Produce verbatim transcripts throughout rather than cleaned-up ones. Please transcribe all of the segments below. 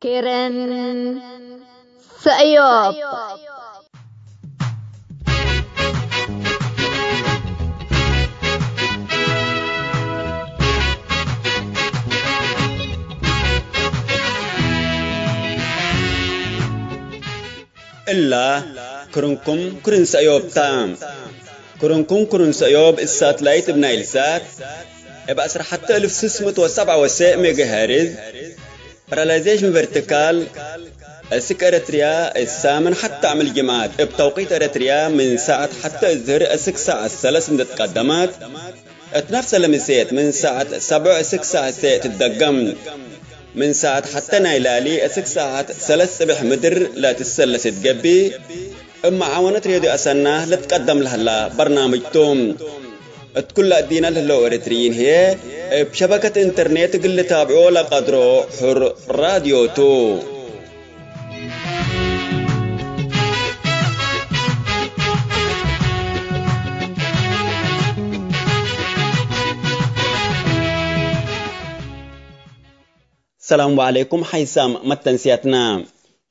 ኬረን ሰእዮብ። እላ ክርንኩም ክርን ሰእዮብ ታ። ክርንኩም ክርን ሰእዮብ እብ ሳትላይት እብ ናይል ሳት እብ ዐስር ሐተ እልፍ ስስ ምእት ወሰብዓ ወሰዕ ሜጋሄርዝ፣ ፓራላይዜሽን ቨርቲካል፣ እስክ ኤረትርያ እሳምን ሐተ አምል ጅምዓት እብ ተውቂት ኤረትርያ ምን ሳዐት ሐተ እዝህር እስክ ሳዐት ሰለስ እንዴ ትቀደመት፣ እት ነፍሰ ለምሴት ምን ሳዐት ሰብዕ እስክ ሳዐት ሴዕ ትትደገም። ምን ሳዐት ሐተ ናይ ላሊ እስክ ሳዐት ሰለስ ጽብሕ ምድር ለትሰለስ እት ገብእ፣ እብ መዓወነት ሬድዮ አሰና ልትቀደም ለህላ በርናምጅ ቱ። እት ኩለ እዲነ ለህለው ኤረትርይን ህዬ፣ እብ ሸበከት ኢንተርኔት እግል ልታብዖ ለቀድሮ ሑር ራድዮ ቱ። ሰላም ወዐለይኩም ሓይሳም መተንስያትና።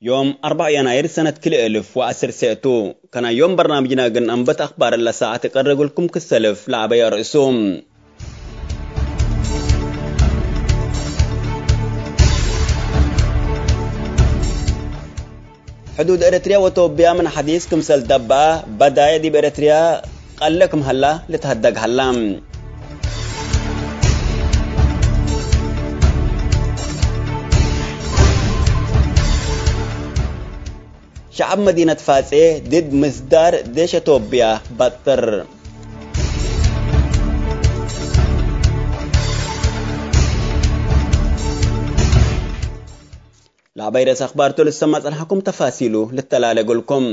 ዮም አርበዕ የናይር ሰነት ክልኤ እልፍ ወዐስር ሴዕ ቱ። ከናይ ዮም በርናምጅነ እግል ነአንብት አክባር ለሳዐት እቀርብ እግልኩም ክሰልፍ ለዐበየ ርእሱ። ሕዱድ ኤረትርያ ወቶብያ ምን ሐዲስ ክምሰል ደበአ፣ በዳይዕ ዲብ ኤረትርያ ቀልዕ ክም ሀላ ልትሀደግ ሀላ። ሸዐብ መዲነት ፋጼ ድድ ምስዳር ዴሽ አቶብያ በጥር። ለዐባይ ርእስ አክባር ቱ ልሰማ ጸንሐኩም፣ ተፋሲሉ ልተላለ እግልኩም።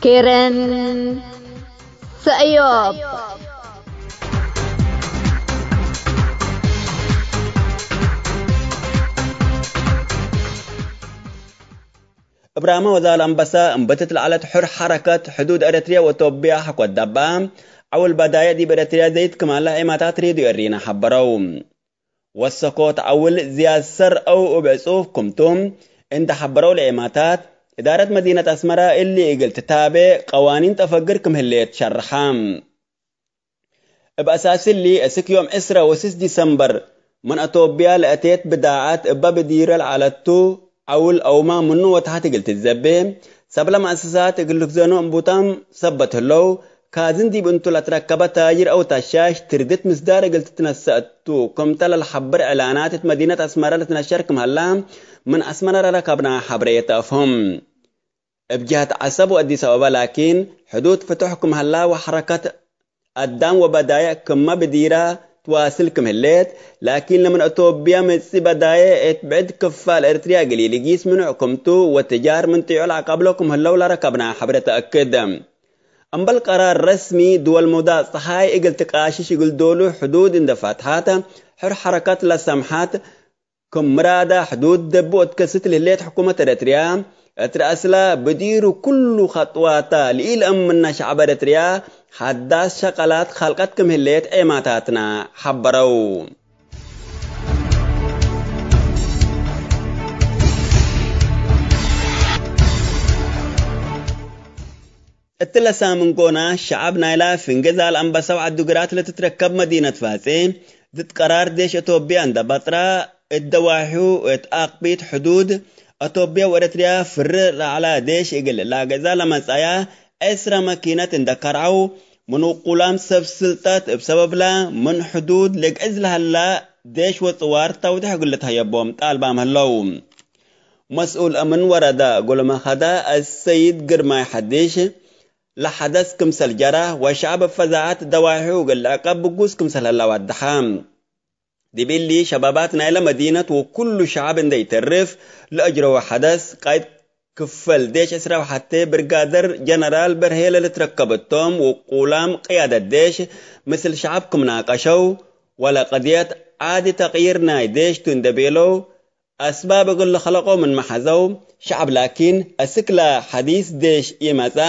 ኬረን ሰእዮብ። እብ ራመ ወዛል አንበሳ እምበትት ለዐለት ሑር ሐረከት ሕዱድ ኤረትርያ ወቶብያ ሐቆት ደበአ፣ ዐውል በዳይዕ ዲብ ኤረትርያ ዘይድ ክም ዐለ ዔማታት ሬድዮ ኤሪና ሐበረው። ወሰኮት ዐውል ዝያድ ሰር አው እብ ዕጹፍ ክምቱ እንዴ ሐበረው ለዔማታት፣ እዳረት መዲነት አስመረ እሊ እግል ትታቤ ቀዋኒን ጠፈግር ክም ህሌት ሸርሐ። እብ አሳስ እሊ፣ እስክ ዮም ዕስረ ወስስ ዲሰምበር ምን አቶብያ ለአቴት ብዳዐት እበ ብዲረ ለዐለት ቱ፣ ዐውል አውመ ምኑ ወተሐት እግል ትዘቤ፣ ሰብለ መአሰሳት እግል ልክዘኖ እንቡታም ሰበት ህለው፣ ካዝን ዲብ እንቱ ለትረከበ ታጅር አው ተሻሽ ትርድት ምስዳር እግል ትትነሰእ ቱ፣ ክምተ ለልሐብር ዕላናት እት መዲነት አስመረ ልትነሸር ክም ሀላ፣ ምን አስመረ ለረከብናሀ ሐብሬ ተአፍህም። እብ ጀህት ዐሰብ ወአዲስ አበበ ላኪን፣ ሕዱድ ፍቱሕ ክም ሀላ ወሐረከት አዳም ወበዳይዕ ክመ ብዲራ ትዋስል ክም ህሌት፣ ላኪን ለምን አቶብያ መጽእ በዳይዕ እት ብዕድ ክፋል ኤረትርያ እግል ኢልጊስ ምኑዕ ክምቱ ወትጃር ምን ጢዖ ለአቀብሎ ክም ህለው ለረከብናሀ ሐብሬ ተአክድ። እምበል ቀራር ረስሚ፣ ድወል መውዳቅ ጸሓይ እግል ትቃሽሽ እግል ዶሉ ሕዱድ እንዴ ፈትሐት፣ ሕር ሐረከት ለሰምሐት፣ ክም ምራዳ ሕዱድ ደቡ እት ከስት ለህሌት ሕኩመት ኤረትርያ፣ እት ረአስላ ብዲሩ ኩሉ ኸጥዋታ ለኢለአምነ ሸዐብ ኤረትርያ፣ ሐዳስ ሸቀላት ከልቀት ክም ህሌት ዔማታትና ሐበረው። እትለ ሳምን ጎና፣ ሸዐብ ናይላ ፍንጌ ዛልአንበሳ ወዐዲግራት ለትትረከብ መዲነት ፋጼ፣ ድድ ቀራር ዴሽ አቶብያ እንደ በጥራ፣ እት ደዋሒሁ እት አቅቢት ሕዱድ አቶብያ ወኤረትርያ ፍርር ለዐላ ዴሽ እግል ላገዛ ለመጽአያ ዐስረ መኪነት እንደ ከርዐው፣ ምን ውቁላም ሰብ ስልጠት እብ ሰበብላ ምን ሕዱድ ልግዕዝ ለሀላ ዴሽ ወጽዋር ተውዴሕ እግል ልትሀየቦም ጣልባም ህለው። መስኡል አምን ወረዳ ጎልመኸዳ አሰይድ ግርማይ ሐዲሽ፣ ለሐደስ ክምሰል ጀራ ወሸዐብ እብ ፈዛዐት ደዋሒሁ እግል ልዕቀብ ብጉስ ክምሰል ህለ ወደሐ። ዲብ እሊ ሸባባት ናይለ መዲነት ወኩሉ ሸዐብ እንዴ ኢተርፍ ለአጅረወ ሐደስ፣ ቃይድ ክፈል ዴሽ ዕስራ ወሐቴ ብርጋደር ጀነራል በርሄ ለልትረከብ እቶም ወቁላም ቅያደት ዴሽ ምስል ሸዐብ ክም ናቀሸው፣ ወለቀድየት ዓዲ ተቅይር ናይ ዴሽ ቱ እንዴ ቤለው፣ አስባብ እግል ለኸለቆ ምንመ ሐዘው፣ ሸዐብ ላኪን፣ አስክ ለሐዲስ ዴሽ ኢመጽአ፣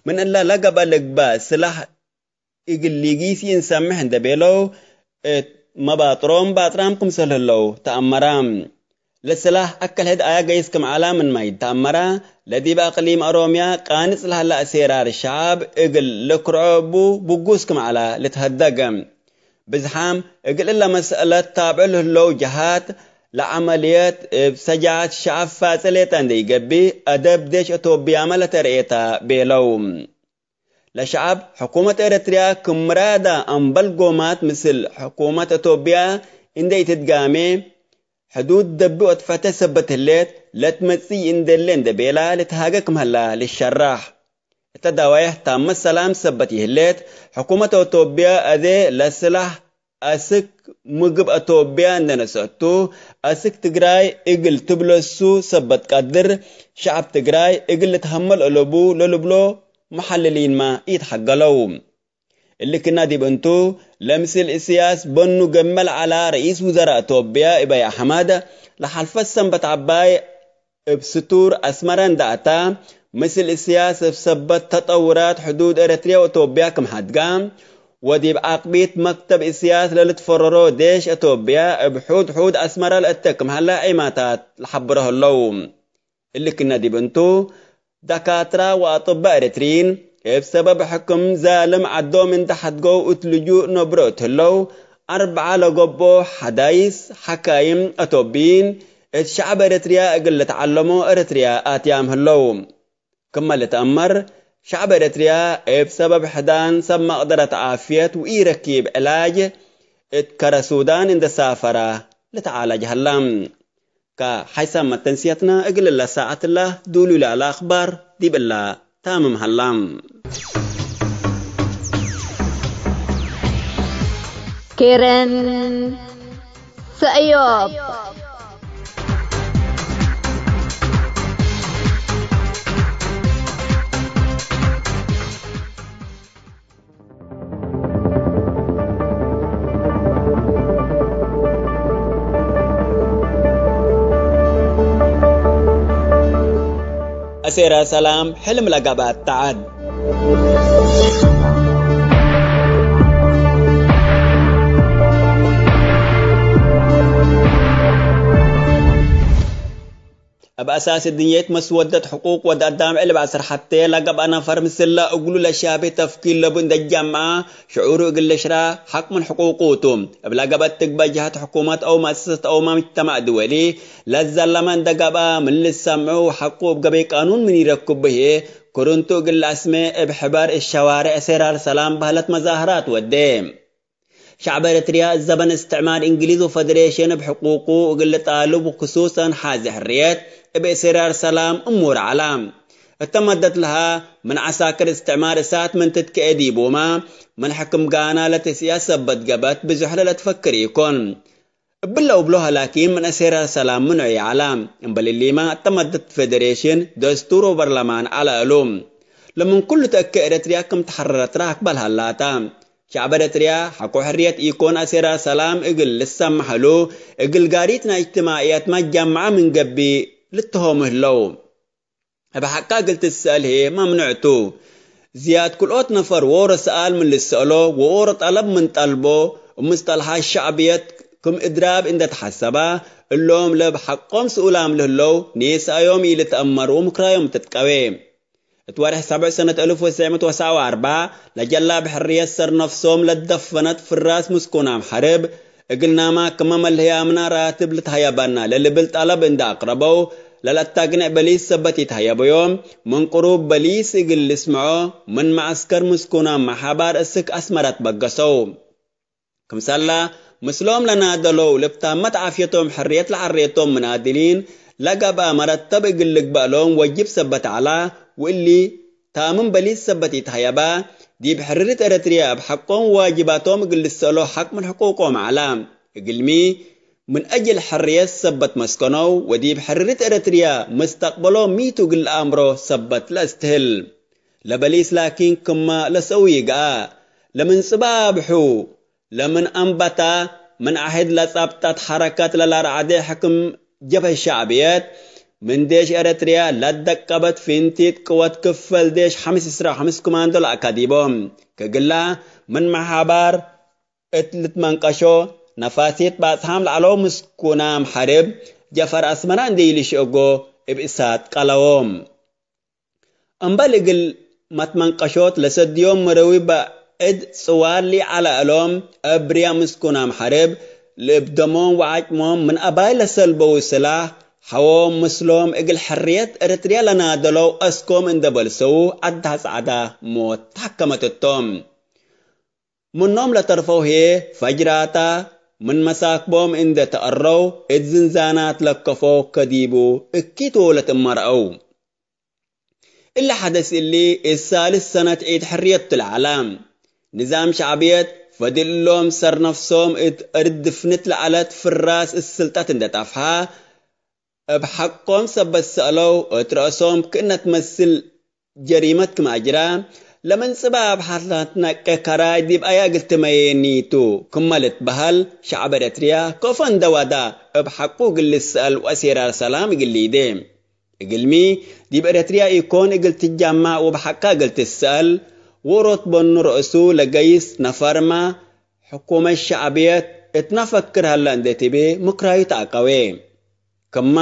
ምን እለ ለገብአ ልግበእ ስላሕ እግል ሊጊስ ኢንሰምሕ እንዴ ቤለው፣ እት መባጥሮም ባጥራም ክምሰል ህለው ተአመረ። ለስላህ አከል ህድ አያ ገይስ ክም ዐላ ምንመ ኢተአመረ፣ ለዲብ አቅሊም ኦሮምያ ቃንጽ ለሀለ አሴራር ሸዐብ እግል ልክርዖ እቡ ብጉስ ክም ዐላ ልትሀደግ። ብዝሓም እግል እለ መስአለት ታብዕል ህለው ጀሃት፣ ለዐመልየት እብ ሰጃዐት ሸዐብ ፋጸ ሌጠ እንዴ ኢገብእ፣ አደብ ዴሽ አቶብያመ ለተርኤተ ቤለው። ለሸዐብ ሕኩመት ኤረትርያ ክም ምራዳ አምበል ጎማት ምስል ሕኩመት አቶብያ እንዴ ኢትትጋሜ፣ ሕዱድ ደቢ ወትፈተ ሰበት ህሌት፣ ለትመጽእ እንዴለ እንዴ ቤላ ልትሃገ ክም ሀላ ልሸራሕ። እተ ዳዋየሕ ታመት ሰላም ሰበት ይህሌት፣ ሕኩመት አቶብያ አዜ ለስላሕ አስክ ምግብ አቶብያ እንዴ ነሰአቱ፣ አስክ ትግራይ እግል ትብለሱ ሰበት ቀድር፣ ሸዐብ ትግራይ እግል ልትሀመል አለቡ ለልብሎ መሐልሊንመ ኢትሐገለው። እሊ ክና ዲብ እንቱ፣ ለምስል እስያስ በኑ ገመል ዐላ ረኢስ ውዘራእ አቶብያ እበይ አሕመድ፣ ለሐልፈት ሰንበት ዐባይ እብ ስቱር አስመረ እንደ አታ፣ ምስል እስያስ እብ ሰበት ተጠውራት ሕዱድ ኤረትርያ ወአቶብያ ክም ሐድጋ፣ ወዲብ ዓቅቢት መክተብ እስያስ ለልትፈረሮ ዴሽ አቶብያ እብ ሑድ ሑድ አስመረ ለአተ ክም ሀለ ዒማታት ለሐብሮ ህለው። እሊ ክነ ዲብ እንቱ፣ ደካትራ ወአጥበእ ኤረትርይን እብ ሰበብ ሕክም ዛልም ዐዶም እንደ ሐድገው እት ልጁእ ነብሮ እት ህለው፣ አርበዓ ለገብኦ ሐዳይስ ሐካይም አቶብይን እት ሸዐብ ኤረትርያ እግል ልትዐለሞ ኤረትርያ አትያም ህለው። ክመ ልትአመር፣ ሸዐብ ኤረትርያ እብ ሰበብ ሕዳን ሰብ መቅደረት ዓፍየት ወኢረኪብ ዕላጅ እት ከረ ሱዳን እንደ ሳፈረ ልትዓለጅ ሀላ። ከሐይሳም መተንስየትነ እግል እለ ሳዐት እለ ዱሉይ ለዐለ አኽባር ዲብ እለ ታምም ሀላ። ኬረን ሰእዮብ። አሴራ ሰላም ሕልም ለገብአት ተዐድ። እብ አሳስ እድንየት መስወደት ሕቁቅ ወድ አዳም ዕልብ ዐስር ሐቴ ለገብአ ነፈር ምስለ እግሉ ለሻቤ ተፍኪር ለቡ እንደ ጀምዐ ሽዑሩ እግል ልሽራ ሐቅ ምን ሕቁቁ ቱ። እብ ለገብአት ትግበእ ጀሀት ሕኩመት አው መአሰሰት አው መጅተማዕ ድወሊ ለዘለመ እንደ ገብአ ምን ልሰምዑ ሐቁ እብ ገበይ ቃኑን ምን ኢረክቡ ህዬ ክርንቱ እግል ለአስሜ እብ ሕበር እሸዋሬዕ ሴራር ሰላም በህለት መዛህራት ወዴ። ሸዕብ ኤረትርያ ዘበን እስትዕማር እንግሊዝ ወፈደሬሽን እብ ሕቁቁ እግል ልጣልብ ወክሱሰን ሓዚ ሕርየት እብ እሴራር ሰላም እሙር ዐላ። እተ መደት ለሃ ምን ዐሳክር እስትዕማር እሳት ምን ትትከኤ ዲቡመ ምን ሕክም ጋና ለትስእያ ሰበት ገብአት ብዞሕ ለለትፈክር ኢኮን። እብለ እብሎ ሀላኪን ምን እሴራር ሰላም ምንዑ ይዐላ። እምበል እሊመ እተ መደት ፌደሬሽን፣ ደስቱር ወበርለማን ዐለ እሉ። ለምን ኩሉ ተእከ ኤረትርያ ክም ተሐረረት ራክበ ለሀላታ። ሸዕብ ኤረትርያ ሐቆ ሕርየት ኢኮን አሴራር ሰላም እግል ልሰመሕ እሉ፣ እግል ጋሪት ናይ እጅትማዕየት መጀመዐ ምን ገብእ ልትሆሙ ህለው። እብ ሐቃ እግል ትትሰአል ህዬ መምኑዕ ቱ። ዝያድ ክልኦት ነፈር ዎሮ ሰኣል ምን ልሰአሎ ወዎሮ ጠለብ ምን ጠልቦ፣ እብ ምስጠልሓት ሸዕብየት ክም እድራብ እንደ ተሐሰባ፣ እሎም ለእብ ሐቆም ስኡላም ለህለው ኔሳዮም ኢልትአመር ወምክራዮም ትትቀዌ። እት ወርሕ ሰብዕ ሰነት አልፍ ወትሰዕ ምእት ወሰብዓ ወአርበዕ፣ ለጀላብ ሕርየት ሰር ነፍሶም ለትደፈነት ፍራስ ምስኩናም ሐርብ፣ እግልናማ ክመ መልህያምና ራትብ ልትሀየበና ለልብል ጠለብ እንደ አቅረበው፣ ለለአታግንዕ በሊስ ሰበት ኢትሀየበዮም፣ ምን ቅሩብ በሊስ እግል ልስምዖ፣ ምን መዐስከር ምስኩናም መሓባር እስክ አስመረት በገሰው። ክምሰላ ምስሎም ለናደለው ለብታመት ዓፍየቶም ሕርየት ለሐሬቶም ምናድሊን ለገብአ መረተብ እግል ልግበእሎም ወጅብ ሰበት ዐላ፣ ወእሊ ታምም በሊስ ሰበት ኢተሀየባ፣ ዲብ ሕርሪት ኤረትርያ እብ ሐቆም ዋጅባቶም እግል ልሰአሎ ሐቅ ምን ሕቁቆም ዐላ። እግልሚ፣ ምን አጅል ሕርየት ሰበት መስከነው ወዲብ ሕርሪት ኤረትርያ መስተቅበሎም ሚቱ እግል ለአምሮ ሰበት ለአስትህል። ለበሊስ ላኪን ክመ ለሰኡ ይግአ፣ ለምን ጽባብሑ ለምን አንበታ፣ ምን አሕድ ለጸብጠት ሐረከት ለለረዐዴ ሕክም ጀብህት ሸዕብየት፣ ምን ዴሽ ኤረትርያ ለደቀበት ፍንቲት ቅወት ክፈል ዴሽ ሐምስ እስራ ሐምስ ኩማንዶ ለአካዲቦ። ከግላ፣ ምን መሓባር እት ልትመንቀሾ፣ ነፋሲት ባጽሓም ለዐለው ምስኩናም ሐርብ ጀፈር አስመረ እንዴ ኢልሽእጎ እብ እሳት ቀለዎም። እምበል እግል መትመንቀሾት ለሰድዮም መረዊ በዕድ ጽዋር ሊዐለ እሎም፣ እብ ርያ ምስኩናም ሐርብ ልእብ ደሞም ወዐጭሞም ምን አባይ ለሰልበው ስላሕ ሐዎም ምስሎም እግል ሕርየት ኤረትርያ ለናደለው አስኮም እንዴ በልሰው ዐድ ጸዕዳ ሞት ተሐከመት እቶም። ምኖም ለተርፈው ህዬ ፈጅራታ ምን መሳክቦም እንዴ ተአረው እት ዝንዛናት ለከፈው ከዲቡ እኪት ወለት እመ ረአው። እሊ ሐደስ እሊ እት ሳልስ ሰነት ዒድ ሕርየት ቱ ለዐለ። ንዛም ሸዕብየት ፈድል እሎም ሰር ነፍሶም እት እርድ ድፍንት ለዐለት ፍራስ እት ስልጠት እንዴ ጠፍሐ፣ እብ ሐቆም ሰበት ሰአለው እት ረአሶም ክእነ ትመስል ጀሪመት ክም አጅራ፣ ለመንጽበ አብ ሐላት ነቄ ከራይ ዲብ አየ እግል ትመዬኒ ቱ ክመ ልትበሀል፣ ሸዐብ ኤረትርያ ከፎ እንዴ ወዳ እብ ሐቁ እግል ልትሰአል ወአሴራር ሰላም እግል ሊዴ። እግልሚ፣ ዲብ ኤረትርያ ኢኮን እግል ትጀመዕ ወበሐቃ እግል ትሰአል፣ ዎሮት በኑ ረእሱ ለገይስ ነፈርመ፣ ሕኩመት ሸዕብየት እትነ ፈክር ሀለ እንዴ ትቤ ምክራዩ ተአቀዌ። ክመ፣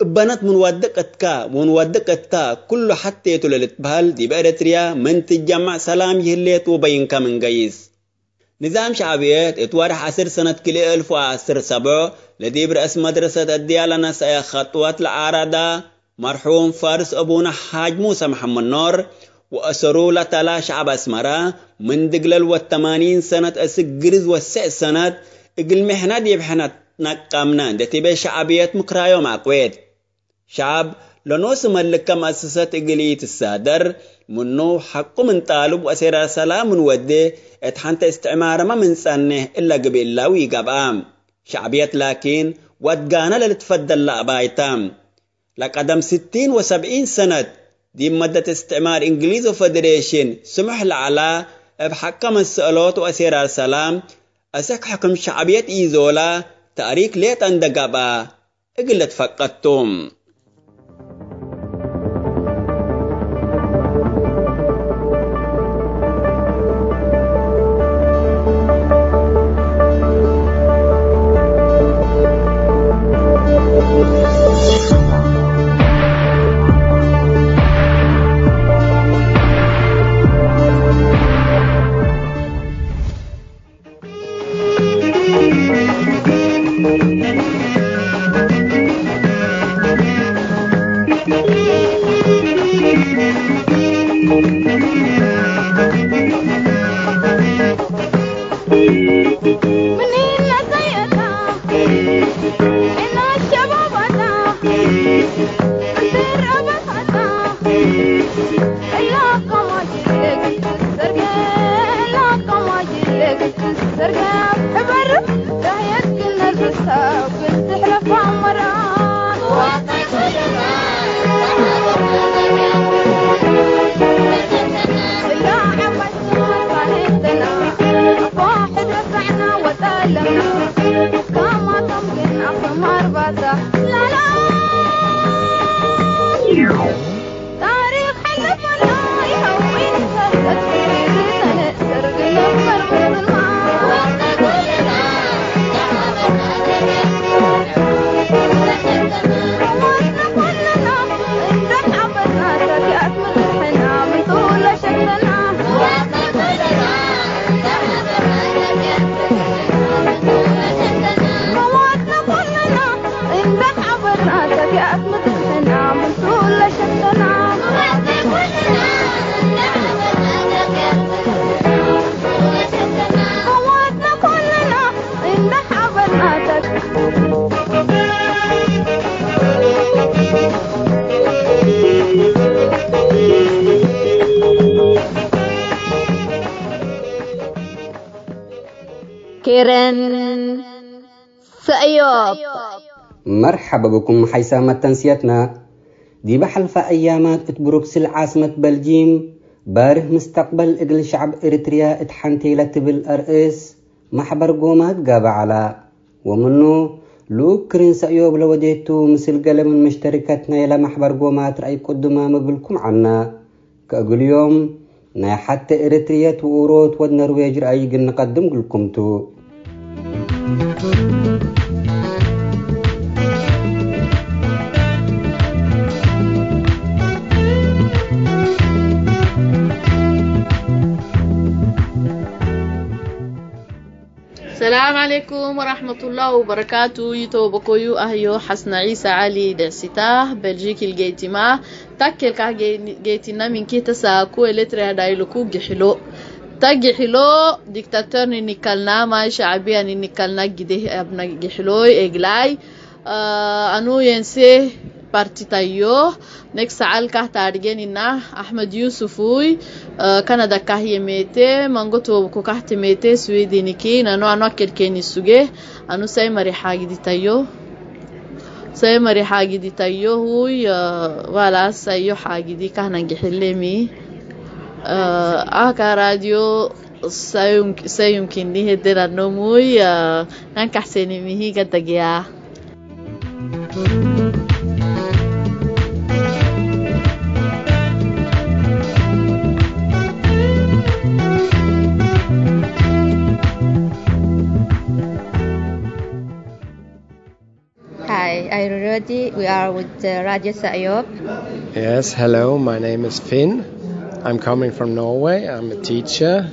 እበነት ምን ወድቅ እትካ ወንወድቅ እታ፣ ኩሉ ሐቴ ቱ ለልትበሀል፣ ዲብ ኤረትርያ ምን ትጀመዕ ሰላም ይህሌት ወበይንከ ምን ገይስ። ንዛም ሸዕብየት እት ወርሕ ዐስር ሰነት ክልኤ እልፍ ወዐስር ሰብዖ ለዲብ ረአስ መድረሰት እድያ ለነስአየ ኸጥወት ለአራዳ መርሑም ፋርስ አቡነ ሓጅ ሙሰ መሐመድ ኖር ወአሰሩ ለተላ ሸዐብ አስመረ ምን ድግለል ወተማኒን ሰነት እስክ ግርዝ ወሰዕ ሰነት እግል ምሕነ ዲብ ሕነ ትነቀምነ እንዴ ትቤ ሸዕብየት ምክራዮም አቅዌት። ሸዐብ ለኖሱ መልከ መአሰሰት እግል ኢትሳደር ምኑ፣ ሐቁ ምን ጣልብ ወአሴራር ሰላም ምን ወዴ፣ እት ሐንተ እስትዕማርመ ምን ጸኔሕ እለ ግብእ እላዊ ኢገብአ። ሸዕብየት ላኪን ወድጋነ ለልትፈደል ለአባይተ። ለቀደም ስቲን ወሰብዒን ሰነት፣ ዲብ መደት እስትዕማር እንግሊዝ ወፈደሬሽን ስሙሕ ለዐላ፣ እብ ሐቀ መሰአሎት ወአሴራር ሰላም፣ አሰክ ሕክም ሸዕብየት ኢዞላ፣ ተእሪክ ሌጠ እንዴ ገብአ፣ እግል ልትፈቀድ ቱ። ኬረን ሰእዮብ። መርሐበ ብኩም ሐይሳመት ተንስየትነ። ዲበ ሐልፈ አያማት እት ብሩክስል ዓስመት በልጂም፣ ባርህ ምስተቅበል እግል ሸዐብ ኤሪትርያ እት ሐንቴ ለትብል አርእስ መሕበር ጎማት ጋብእ ዐላ። ወምኑ፣ ልኡክ ክርን ሰእዮብ ለወዴቱ ምስል ገሌ ምን መሽተሪከት ናይለ መሕበር ጎማት ረአይ ቅዱማም እግልኩም ዐልነ። ከእግል ዮም፣ ናይ ሐቴ ኤሪትርየት ወኡሮት ወድ ነርዌጅ ረአይ እግል ንቀድም እግልኩም ቱ። ሰላም ዐለይኩም ወረሕመቱላህ ወበረካቱ። ይተወበኮዩ አህዮ ሐስነ ዒሳ ዐሊ ደዕሲታ፣ ቤልጂክ ኢልጌቲማ፣ ታኬልካ ጌ-፣ ጌቲና ሚንኪ ተሳኩ ኤሌትሪያ ዳይልኩ ግሕሎ። ተግሕሎ ዲክታተር ንንከልና፣ ማይ ሸዕብያ ንንከልና ግዴ አብነ ግሕሎይ ኤግላይ። አ፣ አኑ የንሴ ፓርቲ ታዮ፣ ኔክስ ሰዓል ካህ ታድጌን እና አሕመድ ዩሱፍ ውይ፣ አ፣ ከነዳ ካህ የሜቴ፣ መንጎ ቶብኮ ካህ ትሜቴ፣ ስዊድን ኪ፣ ነኑ አኑ አኬድ ኬን ይሱጌ፣ አኑ ሳይ መሪ ሓጊዲ ታዮ፣ ሳይ መሪ ሓጊዲ ታዮ ውይ፣ አ፣ ዋላ ሳዮ ሓጊዲ ካህ ነንግሕሌሚ፣ አ፣ አካ ራዲዮ ሳዩም፣ ሳዩም ኪኒ ሄደን አኖም ውይ፣ አ፣ ናንካሕ ሴኒ ሚሂ ገደግያ። Hi, are you ready? We are with uh, Radio Sayop. Yes, hello, my name is Finn. I'm coming from Norway. I'm a teacher,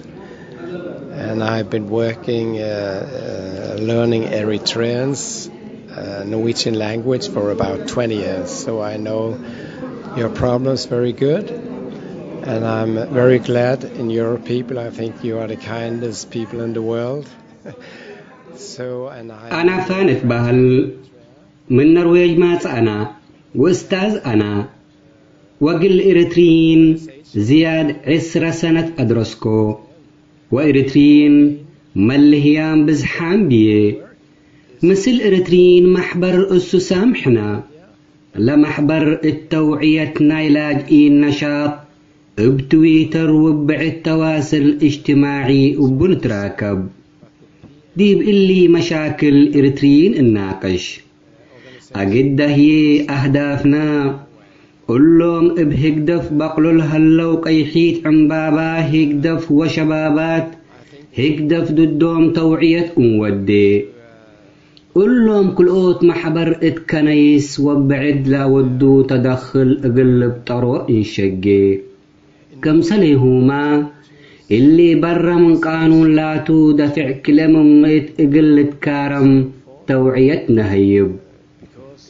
and I've been working, uh, uh, learning Eritreans, uh, Norwegian language for about twenty years. So I know your problems very good, and I'm very glad in your people. I think you are the kindest people in the world. So, and I አነ ፋን እትበህል፣ ምን ነርዌጅ ማጽእ አነ፣ ወእስታዝ አነ፣ ወእግል ኤረትርዪን ዝያድ ዕስረ ሰነት አድረስኮ፣ ወኤረትርዪን መልህያም ብዝሓም ብዬ። ምስል ኤረትርዪን መሕበር እሱ ሳምሕነ፣ ለመሕበር እት ተውዕየት ናይ ላጅኢን ነሻጥ እብ ትዊተር ውብዕድ ተዋስል እጅትማዒ እቡ ንትራከብ። ዲብ እሊ መሻክል ኤረትርዪን እናቅሽ። አግደ ህዬ አህዳፍነ እሎም እብ ህግደፍ በቅሎ ለሀለው ቀይሒት ዕምባባ ህግደፍ ወሸባባት ህግደፍ ድዶም ተውዕየት እንወዴ። እሎም ክልኦት መሕበር እት ከነይስ ወብዕድ ለወዱ ተደክል እግል ልብጠሮ እንሸጌ። ክምሰሌሁመ፣ እሊ በረ ምን ቃኑን ላቱ ደፊዕ ክልኤ ምምእት እግል ልትካረም ተውዕየት ነሀይብ።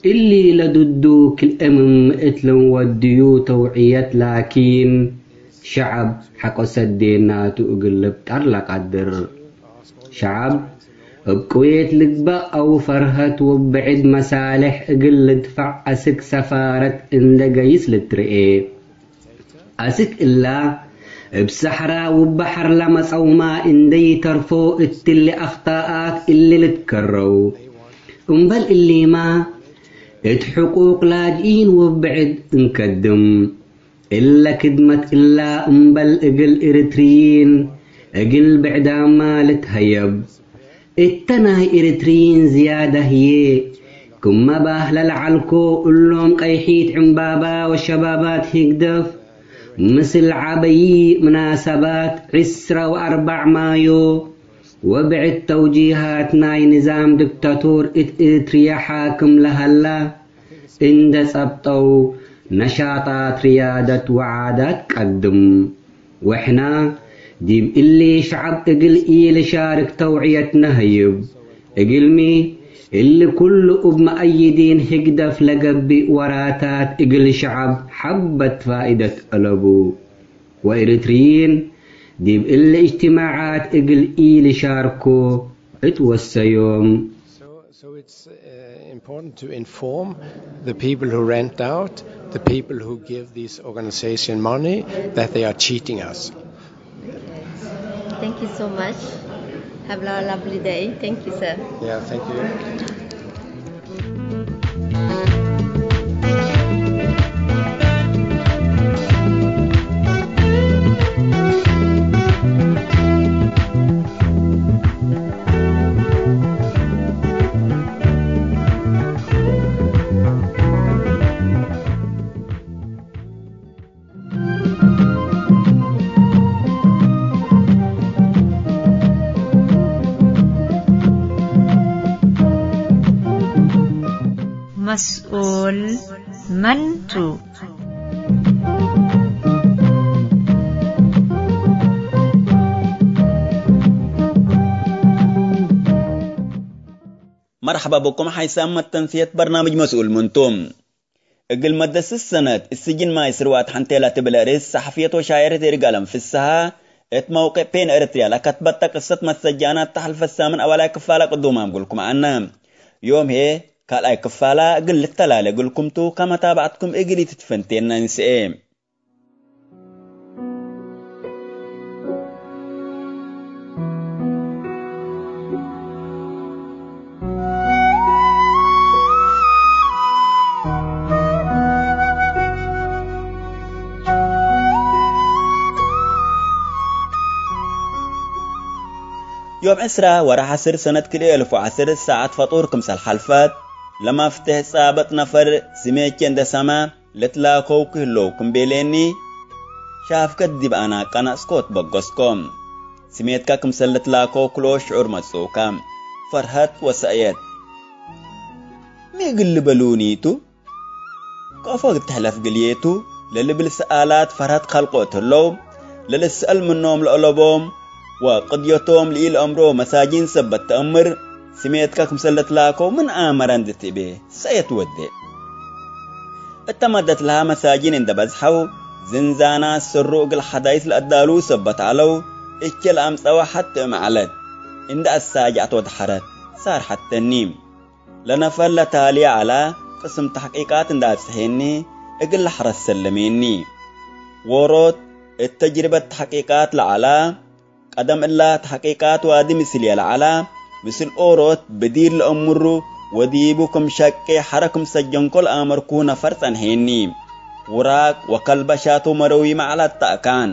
እሊ ለድዱ ክልኤ ምምእት ለንወድዩ ተውዕየት ላኪን፣ ሸዐብ ሐቆ ሰዴናቱ እግል ልብጠር ለቀድር። ሸዐብ እብ ቅዌት ልግበእ አው ፈርሀት ወብዕድ መሳልሕ እግል ልድፈዕ አስክ ሰፋረት እንዴ ገይስ ልትርኤ። አስክ እላ፣ እብ ሰሐራ ውበሐር ለመጸውማ እንዴ ይተርፎ እትሊ አክጣኣት እሊ ልትከረው። እምበል እሊማ፣ እት ሕቁቅ ላጅኢን ወብዕድ እንከድም። እለ ክድመት እላ እምበል እግል ኤረትርዪን እግል ብዕዳማ ልትሀየብ። እተ ናይ ኤረትርዪን ዝያደ ህዬ፣ ክመ ባህ ለለዐልኮ እሎም ቀይሒት ዕምባባ ወሸባባት ህግደፍ፣ ምስል ዐበዪ ምናሰባት ዕስረ ወአርበዕ ማዮ ወብዕድ ተውጂሃት ናይ ንዛም ዲክታቶር እት ኤረትርየ ሓክም ለሀላ እንዴ ጸብጠው፣ ነሻጣት ርያደት ወዓዳት ቀድም። ወሕና ዲብ እሊ ሸዐብ እግል ኢልሻርክ ተውዕየት ነሀይብ። እግልሚ፣ እሊ ኩሉ እብ መአይዲን ህግደፍ ለገብእ ወራታት እግል ሸዐብ ሐበት ፋኢደት አለቡ። ወኤረትርዪን ዲብ እሊ እጅትማዓት እግል ኢልሻርኮ እት ወሰዮም። So, so it's, uh, important to inform the people who rent out, the people who give this organization money, that they are cheating us. Thank you so much. Have a lovely day. Thank you, sir. Yeah, thank you. መስኡል መን ቱ? መርሐባ ብኩም ሓይሳም መተንስየት በርናምጅ መስኡል ምንቱ። እግል መደት ስስ ሰነት እስጅን ማይ ስርዋት ሐንቴ ለትብል ርስ ሰሐፍየት ወሻየረት ይርጋለም ፍስሃ እት መውቅዕ ፔን ኤረትርያ ለከትበተ ቅሰት መሰጃናት ተሐልፈት ሳምን አወላይ ክፋላ ቅዱማም እግልኩም ዐነ። ዮም ህዬ ካልኣይ ክፋላ እግል ልተላሌ እግልኩም ቱ፣ ከመታብዐትኩም እግል ኢትትፈንቴነ እንስኤ። ዮም ዕስራ ወርሕ ዐስር ሰነት ክልኤ እልፍ ወዐስር፣ ሳዐት ፈጡር ክምሰል ሐልፈት፣ ለመፍትሕ ጻብጥ ነፈር ስሜቼ እንደ ሰማ፣ ልትላከው ክህለው ክም ቤሌኒ፣ ሻፍከት ዲብ አናቀ ነአስኮ ትበገስኮ። ስሜትካ ክምሰል ልትላከው ክልኦ ሽዑር መጽኡከ፣ ፈርሀት ወሰእየት። ሚ እግል ልበሉኒ ቱ? ከፎ እግል ተሕለፍ ግልዬ ቱ? ለልብል ሰኣላት ፈርሀት ከልቆ እት ህለው፣ ለልትሰአል ምኖም ለአለቦም ወቅድየቶም ለኢለአምሮ መሳጂን ሰበት ተአምር፣ ስሜትካ ክምሰል ልትላከው ምን አመረ እንዴ ትቤ ሰእየት ወዴ። እተ መደት ለሀ መሳጂን እንደ በዝሐው፣ ዝንዛናት ሰሩ እግል ሐዳይስ ለአዳሉ ሰበት ዐለው፣ እቼ ለአምጸወ ሐቴ እም ዐለት፣ እንደ አሳጅዐት ወደሐረት ሳር ሐተኒ። ለነፈር ለታልየ ዐላ ቅስም ተሕቂቃት እንደ አብጽሔኒ፣ እግል ለሐረስ ሰለሜኒ። ዎሮት እት ተጅርበት ተሕቂቃት ለዐላ፣ ቀደም እላ ተሕቂቃት ዋዲ ምስልየ ለዐላ፣ ምስል ኦሮት ብዲር ለአምሩ ወዲቡ ክም ሸቄ ሐረ ክም ሰጀንኮ ለአመርኩሁ ነፈር ጸንሔኒ። ውራቅ ወከልበሻቱ መረዊመ ዐለት ተአካን።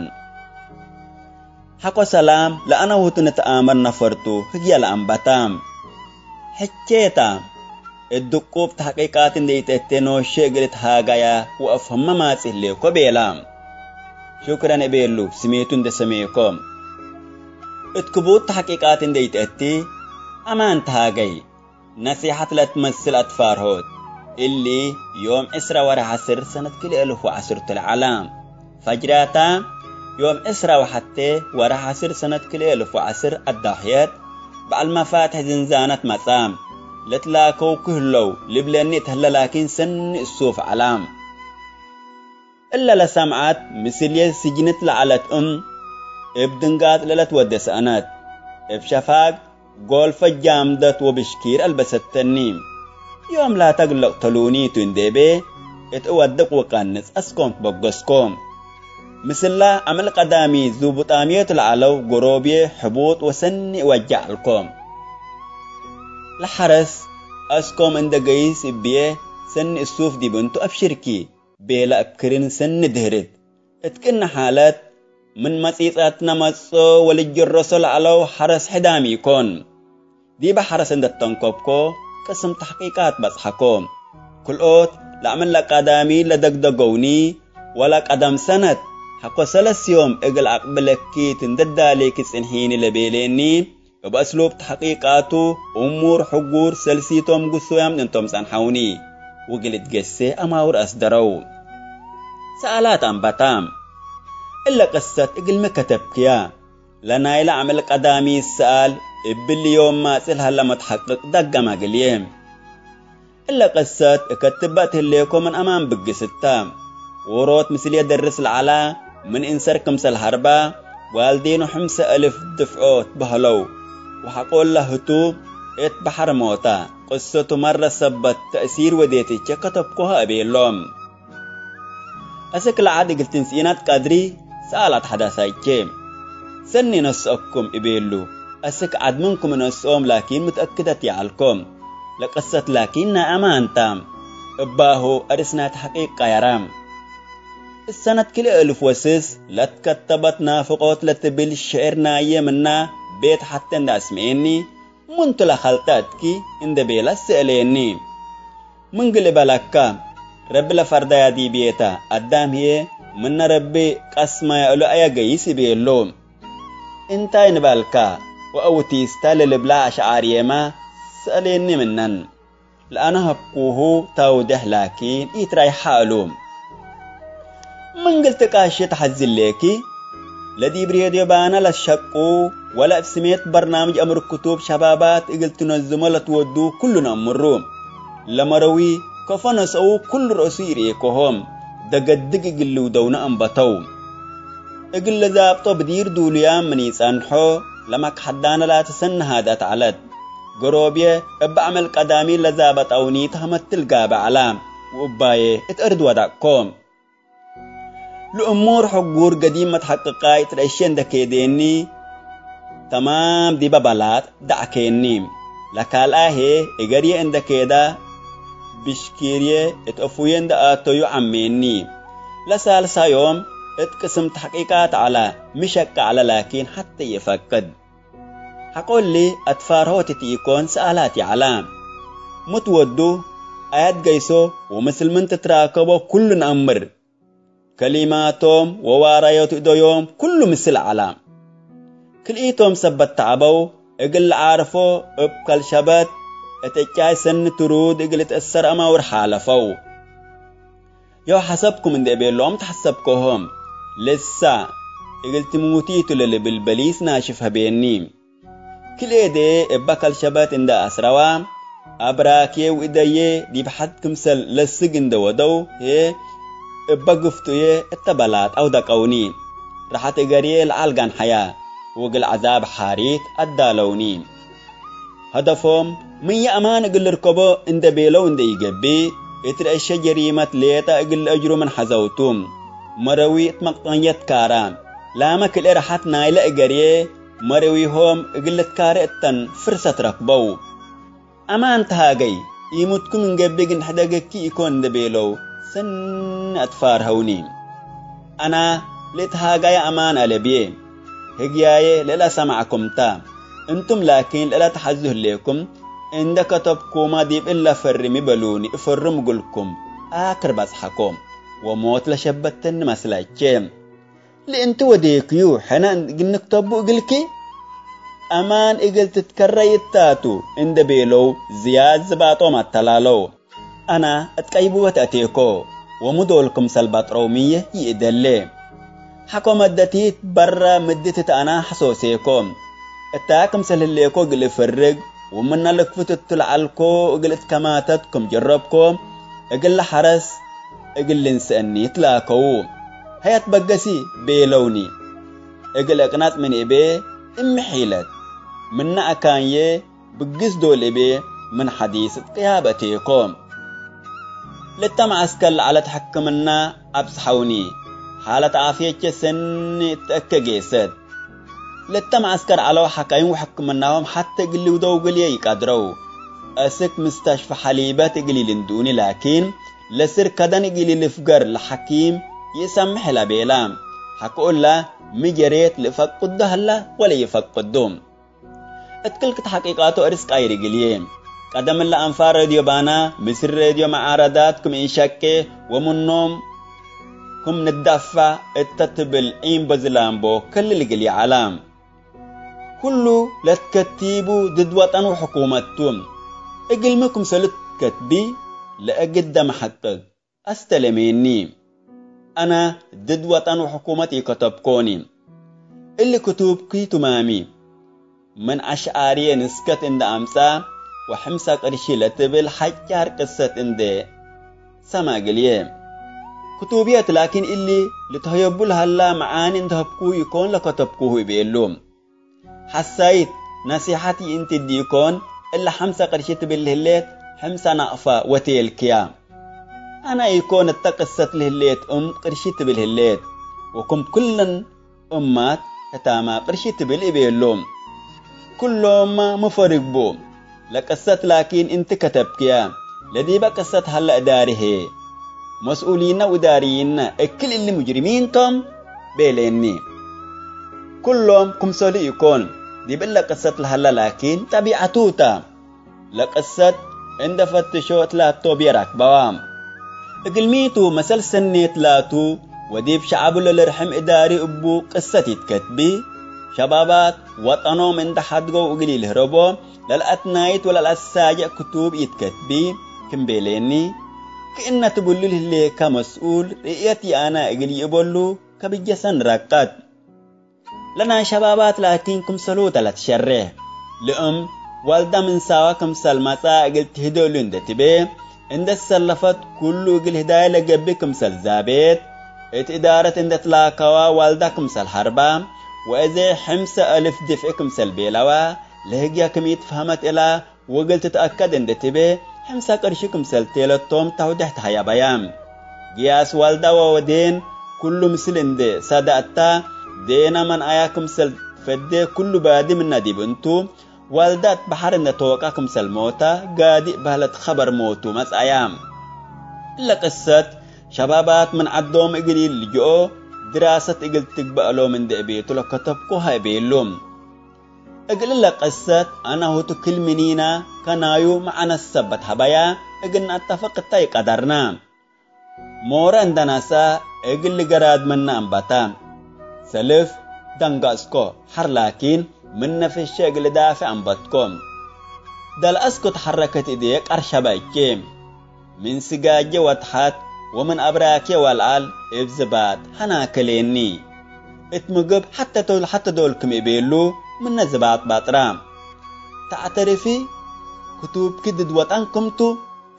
ሐቆ ሰላም ለአነ ውህቱ ንትአመር ነፈርቱ ህግየ ለአንበታ። ሕቼታ። እት ድቁብ ተሕቂቃት እንዴ ኢተእቴ ኖሼ እግል እትሃጋያ ወአፍህመ ማጽእ ህሌኮ ቤላ። ሹክረን እቤሉ ስሜቱ እንዴ ሰሜኮ። እት ክቡድ ተሕቂቃት እንዴ ኢተእቴ አማን ተሃገይ። ነሲሐት ለትመስል አትፋርሆት። እሊ ዮም ዕስራ ወርሕ ዐስር ሰነት ክልኤ እልፍ ወዐስር ቱ ለዐላ። ፈጅራታ ዮም ዕስራ ወሐቴ ወርሕ ዐስር ሰነት ክልኤ እልፍ ወዐስር አዳሕየት በዐል መፋትሕ ዝንዛነት መጽአ። ልትላከው ክህለው ልብለኒ እት ህለ ላኪን ሰኒ እሱፍ ዐላ። እለ ለሰምዐት ምስልዬ ስጅንት ለዐለት እም፣ እብ ድንጋጽ ለለትወዴ ሰአነት። እብ ሸፋግ ጎልፈ ጃምደት ወብሽኪር አልበሰተኒ። ዮም ላተ እግል ልቅተሉኒ ቱ እንዴ ቤ፣ እት እወድቅ ወቀንጽ አስኮም ትበገስኮ። ምስላ አምዕል ቀዳሚ ዙቡጣምየቱ ለዐለው ጎሮብዬ ሕቡጥ ወሰኒ እወጀዕ ዐልኮ። ለሐረስ አስኮም እንደ ገይስ እብዬ ሰኒ እሱፍ ዲብ እንቱ አብሽርኪ። ቤለ እብ ክርን ሰኒ ድህርት እት ቅነ ሓለት፣ ምን መጺጸትነ መጽኦ ወልጀረሶ ለዐለው ሐረስ ሕዳም ኢኮን። ዲበ ሐረስ እንዴ ተንኮብኮ፣ ቅስም ተሕቂቃት በጽሐኮ። ክልኦት ለአምን ለቀዳሚ ለደግደገውኒ፣ ወለ ቀደም ሰነት፣ ሐቆ ሰለስ ዮም እግል አቅብለኪ ቱ እንዴ ዳሌኪ ጽንሒኒ ለቤሌኒ፣ እብ አስሉብ ተሕቂቃቱ እሙር ሕጉር ሰልሲቶም ግሱያም እንቶም ጸንሐውኒ፣ ወእግል እትገሴ አማውር አስደረው። ሰኣላት አንበታ። እለ ቅሰት እግልሚ ከተብክያ? ለናይለ አምዕል ቀዳሚ ሰኣል እብሊ ዮም ማጽእ ለሀለ መትሐቅቅ ደገመ እግልዬ። እለ ቅሰት እከትበ እት ህሌኮ ምን አማን ብግስ እተ። ዎሮት ምስልዬ ደርስ ለዐላ ምን እንሰር ክምሰል ሀርባ፣ ዋልዴኑ ሕምሰ አልፍ ድፍዖ ትበህለው ወሐቆለ ህቱ እት በሐር ሞተ። ቅሰቱ መረ ሰበት ተእሲር ወዴትቼ ከተብኮሀ እቤሎም። አስክ ለዐድ እግል ትንስኢናት ቀድሪ ሰኣላት ሐዳሳይቼ። ሰኒ ነስአኩም እቤሉ። አስክ ዐድ ምንኩም እነስኦም ላኪን ምትአክደት ይዐልኮ። ለቅሰት ላኪን ናይ አማን ታ። እባሁ አርስ ናይ ተሕቂቅ ቀየረ። እሰነት ክልኤ እልፍ ወስስ ለትከተበት ናፍቆት ለትብል ሽዕር ናየ ምና ቤት ሐቴ እንደ አስምዔኒ፣ ምንቱ ለከልጠ እትኪ እንዴ ቤለ ሰአሌኒ። ምን ግል እበለከ፣ ረቢ ለፈርደያ ዲብዬ ተ፣ አዳም ህዬ ምነ ረቢ ቀስመያ እሉ አየ ገይስ እቤሉ። እንታይ ንበልከ ወአውቲስተ ለልብላ አሽዓርዬመ ሰአሌኒ ምነን። ለአነ ሀብኩሁ ታውደህ ላኪን ኢትራይሐ እሉ። ምን እግል ትቃሺ ተሐዝሌኪ፣ ለዲብ ሬድዮ ባነ ለትሸቁ ወለእብ ስሜት በርናምጅ አምር ክቱብ ሸባባት እግል ትነዝሞ ለትወዱ ኩሉ ነአምሩ። ለመረዊ ከፎ ነስአው ኩሉ ረአሱ ኢርኤኮሆም፣ ደገድግ እግል ልውደውነ አንበተው። እግል ለዛብጦ ብዲር ዱሉያም ምን ኢጸንሖ፣ ለመክሐዳነ ላትሰኒ ሃዳት ዐለት። ገሮብዬ እብ አመል ቀዳሚ ለዛበጠውኒ ተህመትል ጋበ ዐላ፣ ወእባዬ እት እርድ ወደቅኮ። ለእሙር ሕጉር ገዲም መትሐቅቃይ ትረእሼ እንደ ኬዴኒ፣ ተማም ዲበ በላጥ ደዐኬኒ። ለካልአ ህዬ እገርዬ እንደ ኬዳ፣ ብሽኪርዬ እት አፉዬ እንደ አተዩ ዐሜኒ። ለሳልሳ ዮም እት ቅስም ተሕቂቃት ዐላ፣ ሚ ሸቅ ዐለ ላኪን ሐቴ ይፈቅድ። ሐቆ እሊ አትፋርሆት እት ኢኮን ሰኣላት ይዐላ። ሚ ትወዱ፣ አያት ገይሶ ወምስል ምን ትትራከቦ ኩሉ ነአምር። ከሊማቶም ወዋራዮት እደዮም ኩሉ ምስል ዐላ። ክልኢቶም ሰበት ተዐበው እግል ለዓርፎ እብ ከልሸበት እት እጫይ ሰኒ ትሩድ እግል እትአሰር አማውር ሓለፈው። ዮ ሐሰብኩም እንዴ ቤሎም ተሐሰብኮሆም፣ ልሳ እግል ትሙቲቱ ለልብል በሊስ ናሽፍ ሀቤኒ። ክልኤዴ እበ ከልሸበት እንደ አስረዋ፣ አብራኬ ወእደዬ ዲብ ሐድ ክምሰል ለስግ እንደ ወደው ህዬ፣ እበ ግፍጡዬ እተ በላጣው ደቀውኒ። ረሐት እገርዬ ለዐል ገንሐያ፣ ወእግል ዐዛብ ሓሪት አዳለውኒ። ሀደፎም ምን የአማን እግል ልርከቦ እንደ ቤለው እንደ ኢገብእ፣ እት ረአሸ ጀሪመት ሌጠ እግል ለአጅሩ ምን ሐዘውቱ። መረዊ እት መቅጠንየት ካራ፣ ላመ ክልኤ ረሐት ናይለ እገርዬ መረዊሆም እግል ልትካሬ እተን ፍርሰት ረክበው። አማን ተሃገይ፣ ኢሙትኩም እንገብእ ግንሕደገኪ ኢኮን እንደ ቤለው፣ ሰኒ አትፋርሀውኒ። አና ለእትሃጋየ አማን አለብዬ፣ ህግያዬ ለለአሰማዕኩም ታ። እንቱም ላኪን ለለተሐዙ ህሌኩም፣ እንደ ከተብኩማ ዲብ እለ ፈርሚ በሉኒ፣ እፈርም እግልኩም፣ አክር በጽሐኮ፣ ወሞት ለሸበተኒ መስለቼ። ለእንቲ ወዴክዩ ሕነ እግል ንክተቡ እግልኪ፣ አማን እግል ትትከረይ እታቱ እንደ ቤለው ዝያድ ዝባጦም አተላለው። አና እት ቀይቡወት አቴኮ፣ ወምዶል ክምሰል በጥረው ምዬ ይእደሌ። ሐቆ መደቲት በረ ምድት እት አና ሐሶሴኮ። እታ ክምሰል ህሌኮ እግል እፍርግ፣ ወምነ ልክፍት እቱ ለዐልኮ እግል እትከማተት ክም ጀረብኮ፣ እግል ለሐረስ እግል ልንሰአኒ ትላከዉ። ሀያት በገሲ ቤለውኒ። እግል እቅናጽ ምን እቤ እሚ ሒለት፣ ምነ አካንዬ ብግስ ዶል እቤ ምን ሐዲስ እት ቅያብ አቴኮ። ለተ መዐስከር ለዐለት ሕክምና አብጽሐውኒ። ሓለት ዓፍየቼ ሰኒ እትአከ ጌሰት። ለተ መዐስከር ዐለው ሐካይም ወሕክምናሆም ሐቴ እግል ልውደው እግልዬ ኢቀድረው። አስክ ምስተሽፈ ሐሊበት እግል ኢልንድኡኒ ላኪን፣ ለስር ከደን እግል ኢልፍገር ለሐኪም ይእሰምሕ ለቤላ። ሐቆ እላ ሚ ጀሬት ልእፈቅዶ ሀላ ወለኢፈቅዶ። እት ክል ተሐቂቃቱ እርስ ቃይር እግልዬ። ቀደም እለ አንፋር ሬድዮ ባና፣ ምስል ሬድዮ መዓረዳት ክም ኢንሸቄ ወምኖም ክም ንዳፋዕ እተ ትብል ዒምቦ ዝላምቦ ክልል እግልዬ ዐላ። ኩሉ ለትከቲቡ ድድ ወጠን ወሕኩመት ቱ። እግልሚ ክምሰሉ ትከትቢ ለእግደ መሐቅቅ። አስተለሜኒ። አና ድድ ወጠን ወሕኩመት ኢከተብኮኒ። እሊ ክቱብኪ ቱማሚ። ምን አሽዓርዬ ንስከት እንደ አምጻ ወሕምሰ ቅርሺ ለትብል ሐጫር ቅሰት እንደ ሰመ እግልዬ። ክቱብየት ላኪን እሊ ልትሀየቡ ለሀላ መዓኒ እንደ ሀብኩ ኢኮን ለከተብኩሁ እቤሉ። ሐሳይት ነሲሐት ይእንቲ ዲኮን፣ እለ ሐምሰ ቅርሺ ትብል ህሌት፣ ሕምሰ ናቅፋ ወቴልክያ። አነ ኢኮን እተ ቅሰት ለህሌት እም ቅርሺ ትብል ህሌት፣ ወክም ኩለን እማት ህታማ ቅርሺ ትብል እቤሎም። ኩሎማ ምፈርግቦ። ለቅሰት ላኪን እንቲ ከተብክያ፣ ለዲበ ቅሰት ሀለ እዳሪ ህዬ፣ መስኡሊነ ወእዳሪይነ እክል እሊ ሙጅሪሚን ቶም ቤሌኒ። ኩሎም ክምሰሉ ኢኮን፣ ዲብ እለ ቅሰት ለሀለ ላኪን ጠቢዐቱ ተ። ለቅሰት እንደ ፈትሾ እት ላቶብየ ረክበዋ። እግልሚቱ መሰል ሰኔት ላቱ ወዲብ ሸዐቡ ለልርሕም እዳሪ እቡ ቅሰት ኢትከትቢ። ሸባባት ወጠኖም እንደ ሐድገው እግል ኢልህረቦ ለልአትናይት ወለልአሳጀእ ክቱብ ኢትከትቢ ክም ቤሌኒ፣ ክእነ ትብሉ ልህሌከ መስኡል ርእየት ይአነ እግል ይእበሉ ከብጀሰን ረቀት። ለናይ ሸባባት ላኪን ክምሰሉ ተ ለትሸሬሕ። ለእም ዋልዳ ምን ሳዋ ክምሰል መጽአ እግል ትህደሉ እንዴ ትቤ፣ እንዴ ትሰለፈት ኩሉ እግል ህዳይ ለገብእ ክምሰል ዛቤት፣ እት እዳረት እንዴ ትላከዋ ዋልዳ ክምሰል ሐርባ፣ ወእዜ ሕምሰ አልፍ ድፍዒ ክምሰል ቤለዋ፣ ለህግያ ክም ኢትፈሀመት እላ፣ ወእግል ትትአከድ እንዴ ትቤ፣ ሕምሰ ቅርሺ ክምሰል ቴለቶም ተውዴሕ ተሀያበያ። ግያስ ዋልዳ ወወዴን ኩሉ ምስል እንዴ ሰደአታ፣ ዴና መንአያ ክምሰል ፈዴ ኩሉ ባዲ ምነ ዲብ እንቱ፣ ዋልዳ እት በሐር እንዴ ተወቃ ክምሰል ሞታ፣ ጋድእ በህለት ኸበር ሞቱ መጽአያ። እለ ቅሰት ሸባባት ምን ዐዶም እግል ኢልጅኦ፣ ድራሰት እግል ትግበእ እሎም እንዴ እቤቱ ለከተብኮ ሀ እቤሉ። እግል እለ ቅሰት አናሁቱ ክል ምኒና ከናዩ መዐነት ሰበት ሀበያ እግል ነአተፍቅ እተ ኢቀደርና። ሞረ እንደ ነስአ እግል ልገራድ ምነ አንበተ። ሰልፍ ደንገጽኮ፣ ሐር ላኪን ምነ ፍሼ እግል እዳፌ አንበትኮ። ደልአስኩ ተሐረከት እዴ ቀርሸበ እቼ። ምን ስጋጄ ወተሐት ወምን አብራኬ ወለዐል እብ ዝባጥ ሐናከሌኒ። እት ምግብ ሐቴ ዶል፣ ሐቴ ዶል ክም እቤሉ ምነ ዝባጥ ባጥራ። ተዕተርፊ ክቱብኪ ድድ ወጠን ክምቱ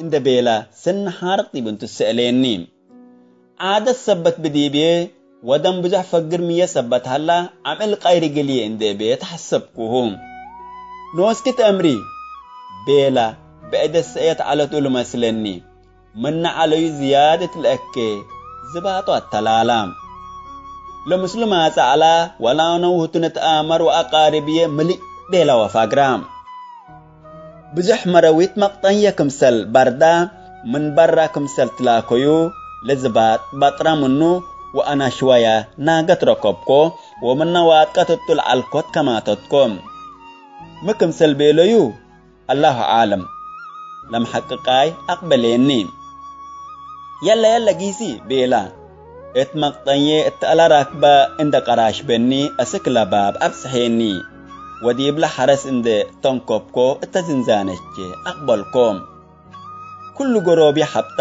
እንዴ ቤለ፣ ስኒ ሓርቅ ዲብ እንቱ ትሰአሌኒ። ዓደት ሰበት ብዲብዬ ወደን ብዙሕ ፈግር ምዬ ሰበት ሀላ፣ አምዕል ቀይር እግልዬ እንዴ እቤ ተሐሰብኩሁ። ኖስኪ ተአምሪ ቤለ፣ ብዕደት ሰእየት ዐለት እሉ መስለኒ። ምነ ዐለዩ ዝያድ እት ለአኬ ዝባጡ አተላላ። ለምስሉ ማጸ ዐላ፣ ወላውነው ህቱ ንትአመር ወአቃርብዬ ምልእ ቤለ ወፋግራ። ብዙሕ መረዊት መቅጠንየ ክምሰል በርዳ፣ ምን በራ ክምሰል ትላከዩ፣ ለዝባጥ በጥረ ምኑ ወአነ ሽወየ ናገት ረከብኮ፣ ወምነ ዋጥቀት እቱ ለዐልኮት ከማተትኮ። ሚ ክምሰል ቤለዩ፣ አላሁ አዕለም፣ ለመሐቅቃይ አቅበሌኒ። የለ የለ ጊሲ ቤላ፣ እት መቅጠዬ እት አለ ራክበ እንደ ቀራሽበኒ አስክ ለባብ አብጽሔኒ፣ ወዲብለ ሐረስ እንደ ተንኮብኮ እተ ዝንዛነቼ አቅበልኮ። ኩሉ ገሮቢ ሐብጣ፣